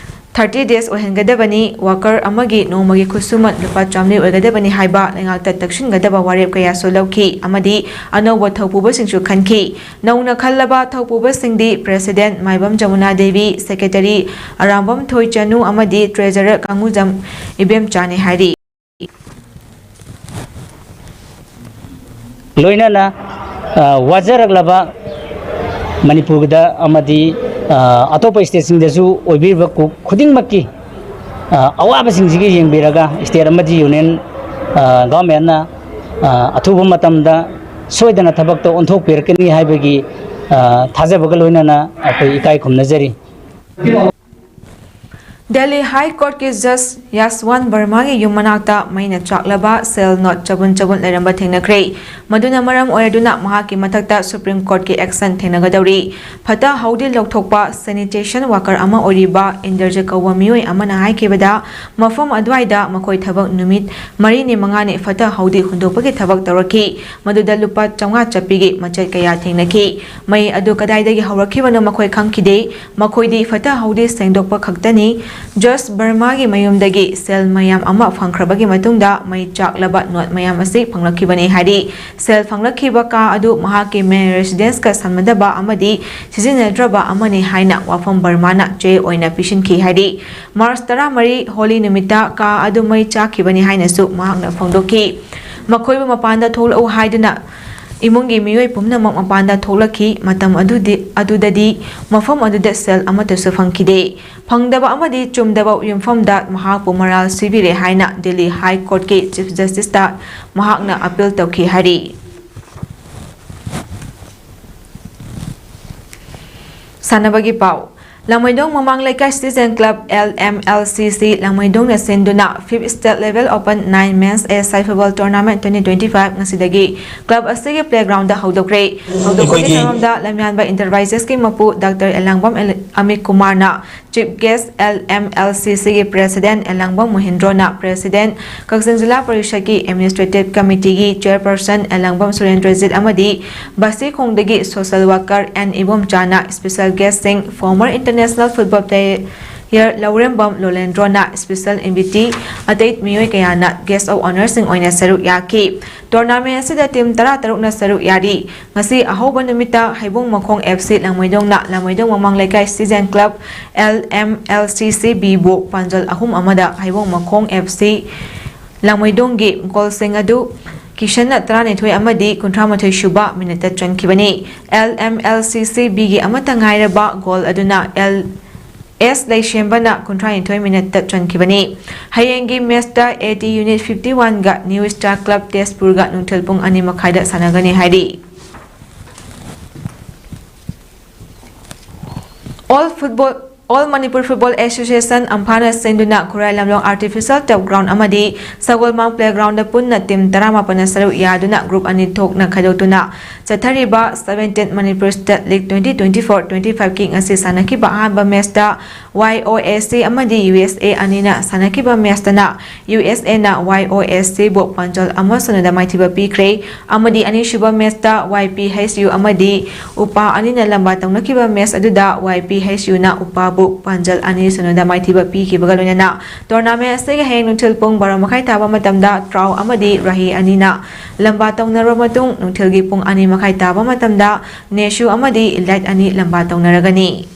thirty days ꯑꯣꯏꯍꯟꯒꯗꯕꯅꯤ꯫ Worker ꯑꯃꯒꯤ ꯅꯣꯡꯃꯒꯤ ꯈꯨꯠꯁꯨꯃꯟ ꯂꯨꯄꯥ ꯆꯥꯝꯃꯔꯤ ꯑꯣꯏꯒꯗꯕꯅꯤ ꯍꯥꯏꯕ ꯂꯩꯉꯥꯛꯇ ꯇꯛꯁꯤꯟꯒꯗꯕ ꯋꯥꯔꯦꯞ ꯀꯌꯥꯁꯨ ꯂꯧꯈꯤ ꯑꯃꯗꯤ ꯑꯅꯧꯕ ꯊꯧꯄꯨꯕꯁꯤꯡꯁꯨ ꯈꯟꯈꯤ꯫ ꯅꯧꯅ ꯈꯜꯂꯕ ꯊꯧꯄꯨꯕꯁꯤꯡꯗꯤ President ꯃꯥꯏꯕꯝ ꯖꯃꯨꯅꯥ ꯗꯦꯕꯤ, Secretary ꯑꯔꯥꯝꯕꯝ ꯊꯣꯏꯆꯅꯨ ꯑꯃꯗꯤ Treasurer ꯀꯥꯡꯉꯨꯖꯝ ꯏꯕꯦꯝꯆꯥꯅꯤ ꯍꯥꯏꯔꯤ꯫ ꯂꯣꯏꯅꯅ ꯋꯥꯖꯔꯛꯂꯕ ꯃꯅꯤꯄꯨꯔꯗ ꯑꯃꯗꯤ ꯑꯇꯣꯞꯄ stateꯁꯤꯡꯗꯁꯨ ꯑꯣꯏꯕꯤꯔꯤꯕ ꯀꯨꯛ ꯈꯨꯗꯤꯡꯃꯛꯀꯤ ꯑꯋꯥꯕꯁꯤꯡꯁꯤꯒꯤ ꯌꯦꯡꯕꯤꯔꯒ state ꯑꯃꯗꯤ union governmentꯅ ꯑꯊꯨꯕ ꯃꯇꯝꯗ ꯁꯣꯏꯗꯅ ꯊꯕꯛꯇ ꯑꯣꯟꯊꯣꯛꯄꯤꯔꯛꯀꯅꯤ ꯍꯥꯏꯕꯒꯤ ꯊꯥꯖꯕꯒ ꯂꯣꯏꯅꯅ ꯑꯩꯈꯣꯏ ꯏꯀꯥꯏ ꯈꯨꯝꯅꯖꯔꯤ꯫ Delhi High Courtꯀꯤ Judge ꯌꯥꯁꯋꯟ ꯕꯔꯃꯥꯒꯤ ꯌꯨꯝ ꯃꯅꯥꯛꯇ ꯃꯩꯅ ꯆꯥꯛꯂꯕ cell ꯅꯣꯠ ꯆꯕꯨꯟ ꯆꯕꯨꯟ ꯂꯩꯔꯝꯕ ꯊꯦꯡꯅꯈ꯭ꯔꯦ꯫ ꯃꯗꯨꯅ ꯃꯔꯝ ꯑꯣꯏꯔꯗꯨꯅ ꯃꯍꯥꯛꯀꯤ ꯃꯊꯛꯇ Supreme Courtꯀꯤ action ꯊꯦꯡꯅꯒꯗꯧꯔꯤ꯫ ꯐꯠꯇ ꯍꯥꯎꯗꯤ ꯂꯧꯊꯣꯛꯄ sanitation worker ꯑꯃ ꯑꯣꯏꯔꯤꯕ ꯏꯟꯗꯔꯖꯤꯠ ꯀꯧꯕ ꯃꯤꯑꯣꯏ ꯑꯃꯅ ꯍꯥꯏꯈꯤꯕꯗ, ꯃꯐꯝ ꯑꯗꯨꯋꯥꯏꯗ ꯃꯈꯣꯏ ꯊꯕꯛ ꯅꯨꯃꯤꯠ ꯃꯔꯤꯅꯤ ꯃꯉꯥꯅꯤ ꯐꯠꯇ ꯍꯥꯎꯗꯤ ꯍꯨꯟꯗꯣꯛꯄꯒꯤ ꯊꯕꯛ ꯇꯧꯔꯛꯈꯤ꯫ ꯃꯗꯨꯗ ꯂꯨꯄꯥ ꯆꯥꯝꯃꯉꯥ ꯆꯠꯄꯤꯒꯤ ꯃꯆꯦꯠ ꯀꯌꯥ ꯊꯦꯡꯅꯈꯤ꯫ ꯃꯩ ꯑꯗꯨ ꯀꯗꯥꯏꯗꯒꯤ ꯍꯧꯔꯛꯈꯤꯕꯅꯣ ꯃꯈꯣꯏ ꯈꯪꯈꯤꯗꯦ꯫ ꯃꯈꯣꯏꯗꯤ ꯐꯠꯇ ꯍꯥꯎꯗꯤ ꯁꯦꯡꯗꯣꯛꯄ ꯈꯛꯇꯅꯤ꯫ ꯖꯣꯁ ꯕꯔꯃꯥꯒꯤ ꯃꯌꯨꯝꯗꯒꯤ cell ꯃꯌꯥꯝ ꯑꯃ ꯐꯪꯈ꯭ꯔꯕꯒꯤ ꯃꯇꯨꯡꯗ ꯃꯩ ꯆꯥꯛꯂꯕ ꯅꯣꯠ ꯃꯌꯥꯝ ꯑꯁꯤ ꯐꯪꯂꯛꯈꯤꯕꯅꯤ ꯍꯥꯏꯔꯤ꯫ Cell ꯐꯪꯂꯛꯈꯤꯕ ꯀꯥ ꯑꯗꯨ ꯃꯍꯥꯛꯀꯤ main residenceꯀ ꯁꯝꯅꯗꯕ ꯑꯃꯗꯤ ꯁꯤꯖꯤꯟꯅꯗ꯭ꯔꯕ ꯑꯃꯅꯤ ꯍꯥꯏꯅ ꯋꯥꯐꯝ ꯕꯔꯃꯥꯅ ꯆꯦ ꯑꯣꯏꯅ ꯄꯤꯁꯤꯟꯈꯤ ꯍꯥꯏꯔꯤ꯫ March ꯇꯔꯥꯃꯔꯤ, ꯍꯣꯂꯤ ꯅꯨꯃꯤꯠꯇ ꯀꯥ ꯑꯗꯨ ꯃꯩ ꯆꯥꯛꯈꯤꯕꯅꯤ ꯍꯥꯏꯅꯁꯨ ꯃꯍꯥꯛꯅ ꯐꯣꯡꯗꯣꯛꯈꯤ꯫ ꯃꯈꯣꯏꯕꯨ ꯃꯄꯥꯟꯗ ꯊꯣꯛꯂꯛꯎ ꯍꯥꯏꯗꯨꯅ ꯏꯃꯨꯡꯒꯤ ꯃꯤꯑꯣꯏ ꯄꯨꯝꯅꯃꯛ ꯃꯄꯥꯟꯗ ꯊꯣꯛꯂꯛꯈꯤ꯫ ꯃꯇꯝ ꯑꯗꯨꯗꯤ, ꯑꯗꯨꯗꯗꯤ ꯃꯐꯝ ꯑꯗꯨꯗ cell ꯑꯃꯠꯇꯁꯨ ꯐꯪꯈꯤꯗꯦ꯫ ꯐꯪꯗꯕ ꯑꯃꯗꯤ ꯆꯨꯝꯗꯕ ꯌꯨꯝꯐꯝꯗ ꯃꯍꯥꯛꯄꯨ ꯃꯔꯥꯜ ꯁꯤꯕꯤꯔꯦ ꯍꯥꯏꯅ Delhi High Courtꯀꯤ Chief Justiceꯇ ꯃꯍꯥꯛꯅ appeal ꯇꯧꯈꯤ ꯍꯥꯏꯔꯤ꯫ ꯁꯥꯟꯅꯕꯒꯤ ꯄꯥꯎ꯫ ꯂꯥꯡꯃꯩꯗꯣꯡ ꯃꯃꯥꯡ ꯂꯩꯀꯥꯏ Citizen Club, L M L C C, ꯂꯥꯡꯃꯩꯗꯣꯡꯅ ꯁꯤꯟꯗꯨꯅ Fifth State Level Open Nine Men's A-side Football Tournament twenty twenty-five ꯉꯁꯤꯗꯒꯤ club ꯑꯁꯤꯒꯤ playgroundꯗ ꯍꯧꯗꯣꯛꯈ꯭ꯔꯦ꯫ ꯍꯧꯗꯣꯛꯄꯒꯤ ꯑꯩꯈꯣꯏꯒꯤ ꯊꯧꯔꯝꯗ ꯂꯝꯌꯥꯟꯕ Enterprisesꯀꯤ ꯃꯄꯨ Doctor ꯑꯦꯂꯥꯡꯕꯝ ꯑꯦꯂ-, ꯑꯃꯤꯠ ꯀꯨꯃꯥꯔꯅ Chief Guest, L M L C Cꯒꯤ President ꯑꯦꯂꯥꯡꯕꯝ ꯃꯣꯍꯦꯟꯗ꯭ꯔꯣꯅ President, ꯀꯛꯆꯤꯡ ꯖꯤꯂꯥ ꯄꯔꯤꯁꯗꯀꯤ Administrative Committeeꯒꯤ Chairperson ꯑꯦꯂꯥꯡꯕꯝ ꯁꯨꯔꯦꯟꯗ꯭ꯔꯖꯤꯠ ꯑꯃꯗꯤ ꯕꯁꯤꯈꯣꯡꯗꯒꯤ social worker ꯑꯦꯟ ꯏꯕꯣꯝꯆꯥꯅ special guestꯁꯤꯡ, former international football player Lourembam ꯂꯣꯂꯦꯟꯗ꯭ꯔꯣꯅ special invitee, ꯑꯇꯩ ꯃꯤꯑꯣꯏ ꯀꯌꯥꯅ guest of honourꯁꯤꯡ ꯑꯣꯏꯅ ꯁꯔꯨꯛ ꯌꯥꯈꯤ꯫ Tournament ꯑꯁꯤꯗ team ꯇꯔꯥꯇꯔꯨꯛꯅ ꯁꯔꯨꯛ ꯌꯥꯔꯤ꯫ ꯉꯁꯤ ꯑꯍꯧꯕ ꯅꯨꯃꯤꯠꯇ ꯍꯩꯕꯣꯡ ꯃꯈꯣꯡ F C ꯂꯥꯡꯃꯩꯗꯣꯡꯅ ꯂꯥꯡꯃꯩꯗꯣꯡ ꯃꯃꯥꯡ ꯂꯩꯀꯥꯏ Citizen Club, L M L C C Bꯕꯨ ꯄꯥꯟꯖꯜ ꯑꯍꯨꯝ ꯑꯃꯗ ꯍꯩꯕꯣꯡ ꯃꯈꯣꯡ F C ꯂꯥꯡꯃꯩꯗꯣꯡꯒꯤ goalꯁꯤꯡ ꯑꯗꯨ ꯀꯤꯁꯟꯅ ꯇꯔꯥꯅꯤꯊꯣꯏ ꯑꯃꯗꯤ ꯀꯨꯟꯊ꯭ꯔꯥ ꯃꯥꯊꯣꯏ ꯁꯨꯕ minuteꯇ ꯆꯟꯈꯤꯕꯅꯤ꯫ L M L C C Bꯒꯤ ꯑꯃꯠꯇ ꯉꯥꯏꯔꯕ goal ꯑꯗꯨꯅ L ꯑꯦꯁ ꯂꯩꯁꯦꯝꯕꯅ ꯀꯨꯟꯊ꯭ꯔꯥꯅꯤꯊꯣꯏ minuteꯇ ꯆꯟꯈꯤꯕꯅꯤ꯫ ꯍꯌꯦꯡꯒꯤ matchꯇ A T Unit fifty oneꯒ New Star Club ꯇꯦꯖꯄꯨꯔꯒ ꯅꯨꯡꯊꯤꯜ ꯄꯨꯡ ꯑꯅꯤ ꯃꯈꯥꯏꯗ ꯁꯥꯟꯅꯒꯅꯤ ꯍꯥꯏꯔꯤ꯫ All Football All Manipur Football Association, ꯑꯝꯐꯥꯅ ꯁꯤꯟꯗꯨꯅ ꯈꯨꯔꯥꯏ ꯂꯝꯂꯣꯡ Artificial Turf Ground ꯑꯃꯗꯤ ꯁꯒꯣꯜꯃꯥꯡ Playground ꯗ ꯄꯨꯟꯅ team ꯇꯔꯥꯃꯥꯄꯟꯅ ꯁꯔꯨꯛ ꯌꯥꯗꯨꯅ group ꯑꯅꯤ ꯊꯣꯛꯅ ꯈꯥꯏꯗꯣꯛꯇꯨꯅ ꯆꯠꯊꯔꯤꯕ seventeenth Manipur State League twenty twenty-four twenty-five ꯀꯤ ꯉꯁꯤ ꯁꯥꯟꯅꯈꯤꯕ ꯑꯍꯥꯟꯕ match ꯇ Y O S C ꯑꯃꯗꯤ U S A ꯑꯅꯤꯅ ꯁꯥꯟꯅꯈꯤꯕ match ꯇꯅ U S A ꯅ Y O S C ꯕꯨ ꯄꯥꯟꯖꯜ ꯑꯃ ꯁꯨꯟꯅꯗ ꯃꯥꯏꯊꯤꯕ ꯄꯤꯈ꯭ꯔꯦ꯫ ꯑꯃꯗꯤ ꯑꯅꯤꯁꯨꯕ match ꯇ Y P H U ꯑꯃꯗꯤ ꯎꯄꯥ ꯑꯅꯤꯅ ꯂꯝꯕꯥ ꯇꯧꯅꯈꯤꯕ match ꯑꯗꯨꯗ Y P H U ꯅ ꯎꯄꯥꯕꯨ ꯄꯥꯟꯖꯜ ꯑꯅꯤ ꯁꯨꯟꯅꯗ ꯃꯥꯏꯊꯤꯕ ꯄꯤꯈꯤꯕꯒ ꯂꯣꯏꯅꯅ tournament ꯑꯁꯤꯒꯤ ꯍꯌꯦꯡ ꯅꯨꯡꯊꯤꯜ ꯄꯨꯡ ꯕꯥꯔꯣ ꯃꯈꯥꯏ ꯇꯥꯕ ꯃꯇꯝꯗ ꯇ꯭ꯔꯥꯎ ꯑꯃꯗꯤ ꯔꯥꯍꯤ ꯑꯅꯤꯅ ꯂꯝꯕꯥ ꯇꯧꯅꯔꯕ ꯃꯇꯨꯡ ꯅꯨꯡꯊꯤꯜꯒꯤ ꯄꯨꯡ ꯑꯅꯤ ꯃꯈꯥꯏ ꯇꯥꯕ ꯃꯇꯝꯗ ꯅꯦꯁꯨ ꯑꯃꯗꯤ ꯏꯂꯥꯏꯠ ꯑꯅꯤ ꯂꯝꯕꯥ ꯇꯧꯅꯔꯒꯅꯤ꯫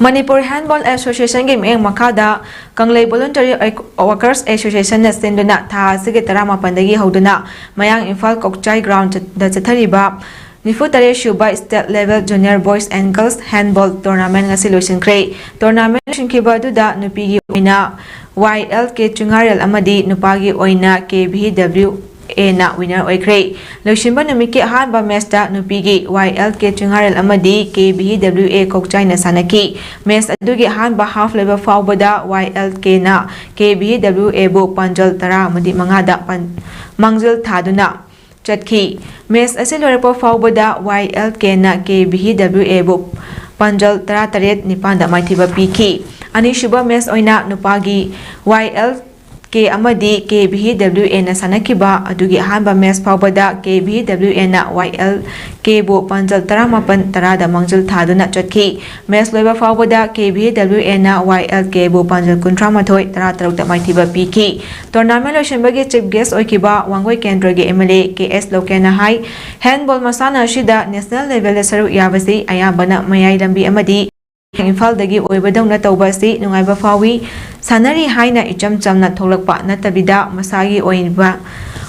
ꯃꯅꯤꯄꯨꯔ Handball Association ꯒꯤ ꯃꯤꯠꯌꯦꯡ ꯃꯈꯥꯗ ꯀꯪꯂꯩ Voluntary Workers Association ꯅ ꯁꯤꯟꯗꯨꯅ ꯊꯥ ꯑꯁꯤꯒꯤ ꯇꯔꯥꯃꯥꯄꯟꯗꯒꯤ ꯍꯧꯗꯨꯅ ꯃꯌꯥꯡ ꯏꯝꯐꯥꯜ ꯀꯣꯛꯆꯥꯏ ground ꯗ ꯆꯠꯊꯔꯤꯕ ꯅꯤꯐꯨ ꯇꯔꯦꯠ ꯁꯨꯕ State Level Junior Boys and Girls Handball Tournament ꯉꯁꯤ ꯂꯣꯏꯁꯤꯟꯈ꯭ꯔꯦ꯫ Tournament ꯂꯣꯏꯁꯤꯟꯈꯤꯕ ꯑꯗꯨꯗ ꯅꯨꯄꯤꯒꯤ ꯑꯣꯏꯅ Y L K ꯆꯤꯡꯉꯥꯔꯦꯜ ꯑꯃꯗꯤ ꯅꯨꯄꯥꯒꯤ ꯑꯣꯏꯅ K V W A ꯅ winner ꯑꯣꯏꯈ꯭ꯔꯦ꯫ ꯂꯣꯏꯁꯤꯟꯕ ꯅꯨꯃꯤꯠꯀꯤ ꯑꯍꯥꯟꯕ match ꯇ ꯅꯨꯄꯤꯒꯤ Y L K ꯆꯤꯡꯉꯥꯔꯦꯜ ꯑꯃꯗꯤ K V W A ꯀꯣꯛꯆꯥꯏꯅ ꯁꯥꯟꯅꯈꯤ꯫ Match ꯑꯗꯨꯒꯤ ꯑꯍꯥꯟꯕ half ꯂꯣꯏꯕ ꯐꯥꯎꯕꯗ Y L K ꯅ K V W A ꯕꯨ ꯄꯥꯟꯖꯜ ꯇꯔꯥ ꯑꯃꯗꯤ ꯃꯉꯥꯗ ꯄꯥꯟ-, ꯃꯥꯡꯖꯤꯜ ꯊꯥꯗꯨꯅ ꯆꯠꯈꯤ꯫ Match ꯑꯁꯤ ꯂꯣꯏꯔꯛꯄ ꯐꯥꯎꯕꯗ Y L K ꯅ K V W A ꯕꯨ ꯄꯥꯟꯖꯜ ꯇꯔꯥꯇꯔꯦꯠ ꯅꯤꯄꯥꯟꯗ ꯃꯥꯏꯊꯤꯕ ꯄꯤꯈꯤ꯫ ꯑꯅꯤꯁꯨꯕ match ꯑꯣꯏꯅ ꯅꯨꯄꯥꯒꯤ Y L K ꯑꯃꯗꯤ K V W A ꯅ ꯁꯥꯟꯅꯈꯤꯕ ꯑꯗꯨꯒꯤ ꯑꯍꯥꯟꯕ match ꯐꯥꯎꯕꯗ K V W A ꯅ Y L K ꯕꯨ ꯄꯥꯟꯖꯜ ꯇꯔꯥꯃꯥꯄꯟ ꯇꯔꯥꯗ ꯃꯥꯡꯖꯤꯜ ꯊꯥꯗꯨꯅ ꯆꯠꯈꯤ꯫ Match ꯂꯣꯏꯕ ꯐꯥꯎꯕꯗ K V W A ꯅ Y L K ꯕꯨ ꯄꯥꯟꯖꯜ ꯀꯨꯟꯊ꯭ꯔꯥꯃꯥꯊꯣꯏ ꯇꯔꯥꯇꯔꯨꯛꯇ ꯃꯥꯏꯊꯤꯕ ꯄꯤꯈꯤ꯫ Tournament ꯂꯣꯏꯁꯤꯟꯕꯒꯤ chief guest ꯑꯣꯏꯈꯤꯕ ꯋꯥꯡꯒꯣꯏ ꯀꯦꯟꯗ꯭ꯔꯒꯤ M L A K S ꯂꯣꯀꯦꯟꯅ high, handball ꯃꯁꯥꯟꯅ ꯑꯁꯤꯗ national level ꯗ ꯁꯔꯨꯛ ꯌꯥꯕꯁꯤ ꯑꯌꯥꯝꯕꯅ ꯃꯌꯥꯏ ꯂꯝꯕꯤ ꯑꯃꯗꯤ ꯏꯝꯐꯥꯜꯗꯒꯤ ꯑꯣꯏꯕꯗꯧꯅ ꯇꯧꯕ ꯑꯁꯤ ꯅꯨꯡꯉꯥꯏꯕ ꯐꯥꯎꯏ꯫ ꯁꯥꯟꯅꯔꯤ ꯍꯥꯏꯅ ꯏꯆꯝ ꯆꯝꯅ ꯊꯣꯛꯂꯛꯄ ꯅꯠꯇꯕꯤꯗ ꯃꯁꯥꯒꯤ ꯑꯣꯏꯕ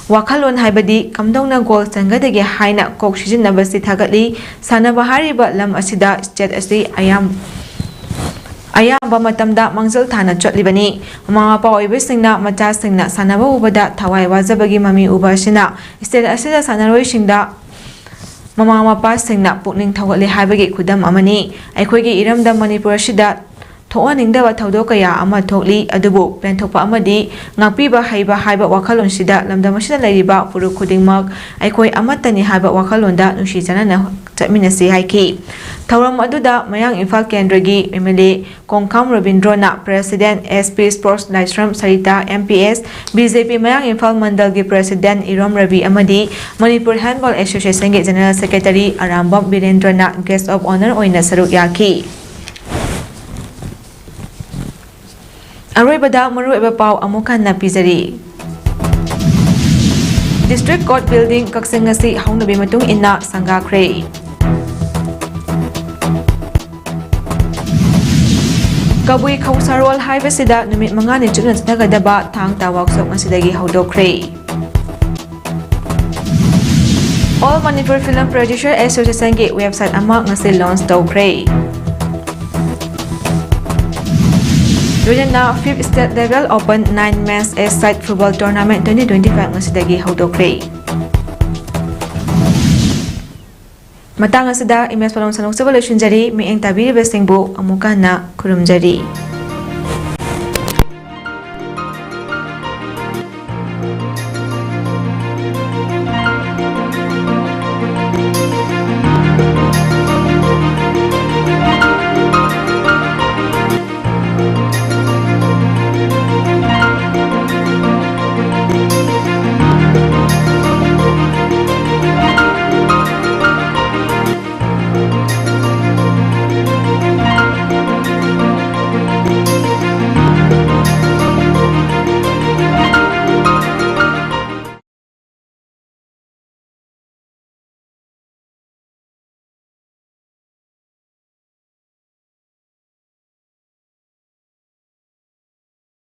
ꯋꯥꯈꯜꯂꯣꯟ, ꯍꯥꯏꯕꯗꯤ ꯀꯝꯗꯧꯅ goal ꯆꯟꯒꯗꯒꯦ ꯍꯥꯏꯅ ꯀꯣꯛ ꯁꯤꯖꯤꯟꯅꯕꯁꯤ ꯊꯥꯒꯠꯂꯤ꯫ ꯁꯥꯟꯅꯕ ꯍꯥꯏꯔꯤꯕ ꯂꯝ ꯑꯁꯤꯗ state ꯑꯁꯤ ꯑꯌꯥꯝ-, ꯑꯌꯥꯝꯕ ꯃꯇꯝꯗ ꯃꯥꯡꯖꯤꯜ ꯊꯥꯅ ꯆꯠꯂꯤꯕꯅꯤ꯫ ꯃꯃꯥ ꯃꯄꯥ ꯑꯣꯏꯕꯁꯤꯡꯅ ꯃꯆꯥꯁꯤꯡꯅ ꯁꯥꯟꯅꯕ ꯎꯕꯗ ꯊꯋꯥꯏ ꯋꯥꯖꯕꯒꯤ ꯃꯃꯤ ꯎꯕ ꯑꯁꯤꯅ state ꯑꯁꯤꯗ ꯁꯥꯟꯅꯔꯣꯏꯁꯤꯡꯗ ꯃꯃꯥ ꯃꯄꯥꯁꯤꯡꯅ ꯄꯨꯛꯅꯤꯡ ꯊꯧꯒꯠꯂꯦ ꯍꯥꯏꯕꯒꯤ ꯈꯨꯗꯝ ꯑꯃꯅꯤ꯫ ꯑꯩꯈꯣꯏꯒꯤ ꯏꯔꯝꯗꯝ ꯃꯅꯤꯄꯨꯔ ꯑꯁꯤꯗ ꯊꯣꯛꯍꯟꯅꯤꯡꯗꯕ ꯊꯧꯗꯣꯛ ꯀꯌꯥ ꯑꯃ ꯊꯣꯛꯂꯤ, ꯑꯗꯨꯕꯨ ꯄꯦꯟꯊꯣꯛꯄ ꯑꯃꯗꯤ ꯉꯥꯛꯄꯤꯕ ꯍꯩꯕ ꯍꯥꯏꯕ ꯋꯥꯈꯜꯂꯣꯟꯁꯤꯗ ꯂꯝꯗꯝ ꯑꯁꯤꯗ ꯂꯩꯔꯤꯕ ꯐꯨꯔꯨꯞ ꯈꯨꯗꯤꯡꯃꯛ ꯑꯩꯈꯣꯏ ꯑꯃꯠꯇꯅꯤ ꯍꯥꯏꯕ ꯋꯥꯈꯜꯂꯣꯟꯗ ꯅꯨꯡꯁꯤ ꯆꯥꯟꯅꯅ ꯆꯠꯃꯤꯟꯅꯁꯤ ꯍꯥꯏꯈꯤ꯫ ꯊꯧꯔꯝ ꯑꯗꯨꯗ ꯃꯌꯥꯡ ꯏꯝꯐꯥꯜ ꯀꯦꯟꯗ꯭ꯔꯒꯤ MLA ꯀꯣꯡꯈꯥꯝ ꯔꯕꯤꯟꯗ꯭ꯔꯣꯅ president, SP sports ꯂꯥꯏꯁ꯭ꯔꯝ ꯁꯔꯤꯇꯥ, MPS, BJP ꯃꯌꯥꯡ ꯏꯝꯐꯥꯜ ꯃꯟꯗꯜꯒꯤ president ꯏꯔꯣꯝ ꯔꯕꯤ ꯑꯃꯗꯤ Manipur Handball Associationꯒꯤ general secretary Arambam ꯕꯤꯔꯦꯟꯗ꯭ꯔꯅ guest of honour ꯑꯣꯏꯅ ꯁꯔꯨꯛ ꯌꯥꯈꯤ꯫ ꯑꯔꯣꯏꯕꯗ ꯃꯔꯨꯑꯣꯏꯕ ꯄꯥꯎ ꯑꯃꯨꯛ ꯍꯟꯅ ꯄꯤꯖꯔꯤ꯫ District Court Building ꯀꯛꯆꯤꯡ ꯑꯁꯤ ꯍꯧꯅꯕꯤ ꯃꯇꯨꯡ ꯏꯟꯅ ꯁꯪꯒꯥꯈ꯭ꯔꯦ꯫ ꯀꯕꯨꯏ ꯈꯧꯁꯥꯔꯣꯜ ꯍꯥꯏꯕꯁꯤꯗ ꯅꯨꯃꯤꯠ ꯃꯉꯥꯅꯤ ꯆꯨꯞꯅ ꯆꯠꯊꯒꯗꯕ ꯊꯥꯡ ꯇꯥ workshop ꯉꯁꯤꯗꯒꯤ ꯍꯧꯗꯣꯛꯈ꯭ꯔꯦ꯫ All Manipur Film Producer Associationꯒꯤ website ꯑꯃ ꯉꯁꯤ launch ꯇꯧꯈ꯭ꯔꯦ꯫ ꯂꯣꯏꯅꯅ fifth State Level Open nine Men's A-side Football Tournament twenty twenty-five ꯉꯁꯤꯗꯒꯤ ꯍꯧꯗꯣꯛꯈ꯭ꯔꯦ꯫ ꯃꯇꯥꯡ ꯑꯁꯤꯗ ꯏꯃꯦꯖ ꯄꯥꯎ ꯁꯟꯗꯣꯛꯆꯕ ꯂꯣꯏꯁꯤꯟꯖꯔꯤ꯫ ꯃꯤꯠꯌꯦꯡ ꯇꯥꯕꯤꯔꯤꯕꯁꯤꯡꯕꯨ ꯑꯃꯨꯛ ꯍꯟꯅ ꯈꯨꯔꯨꯝꯖꯔꯤ꯫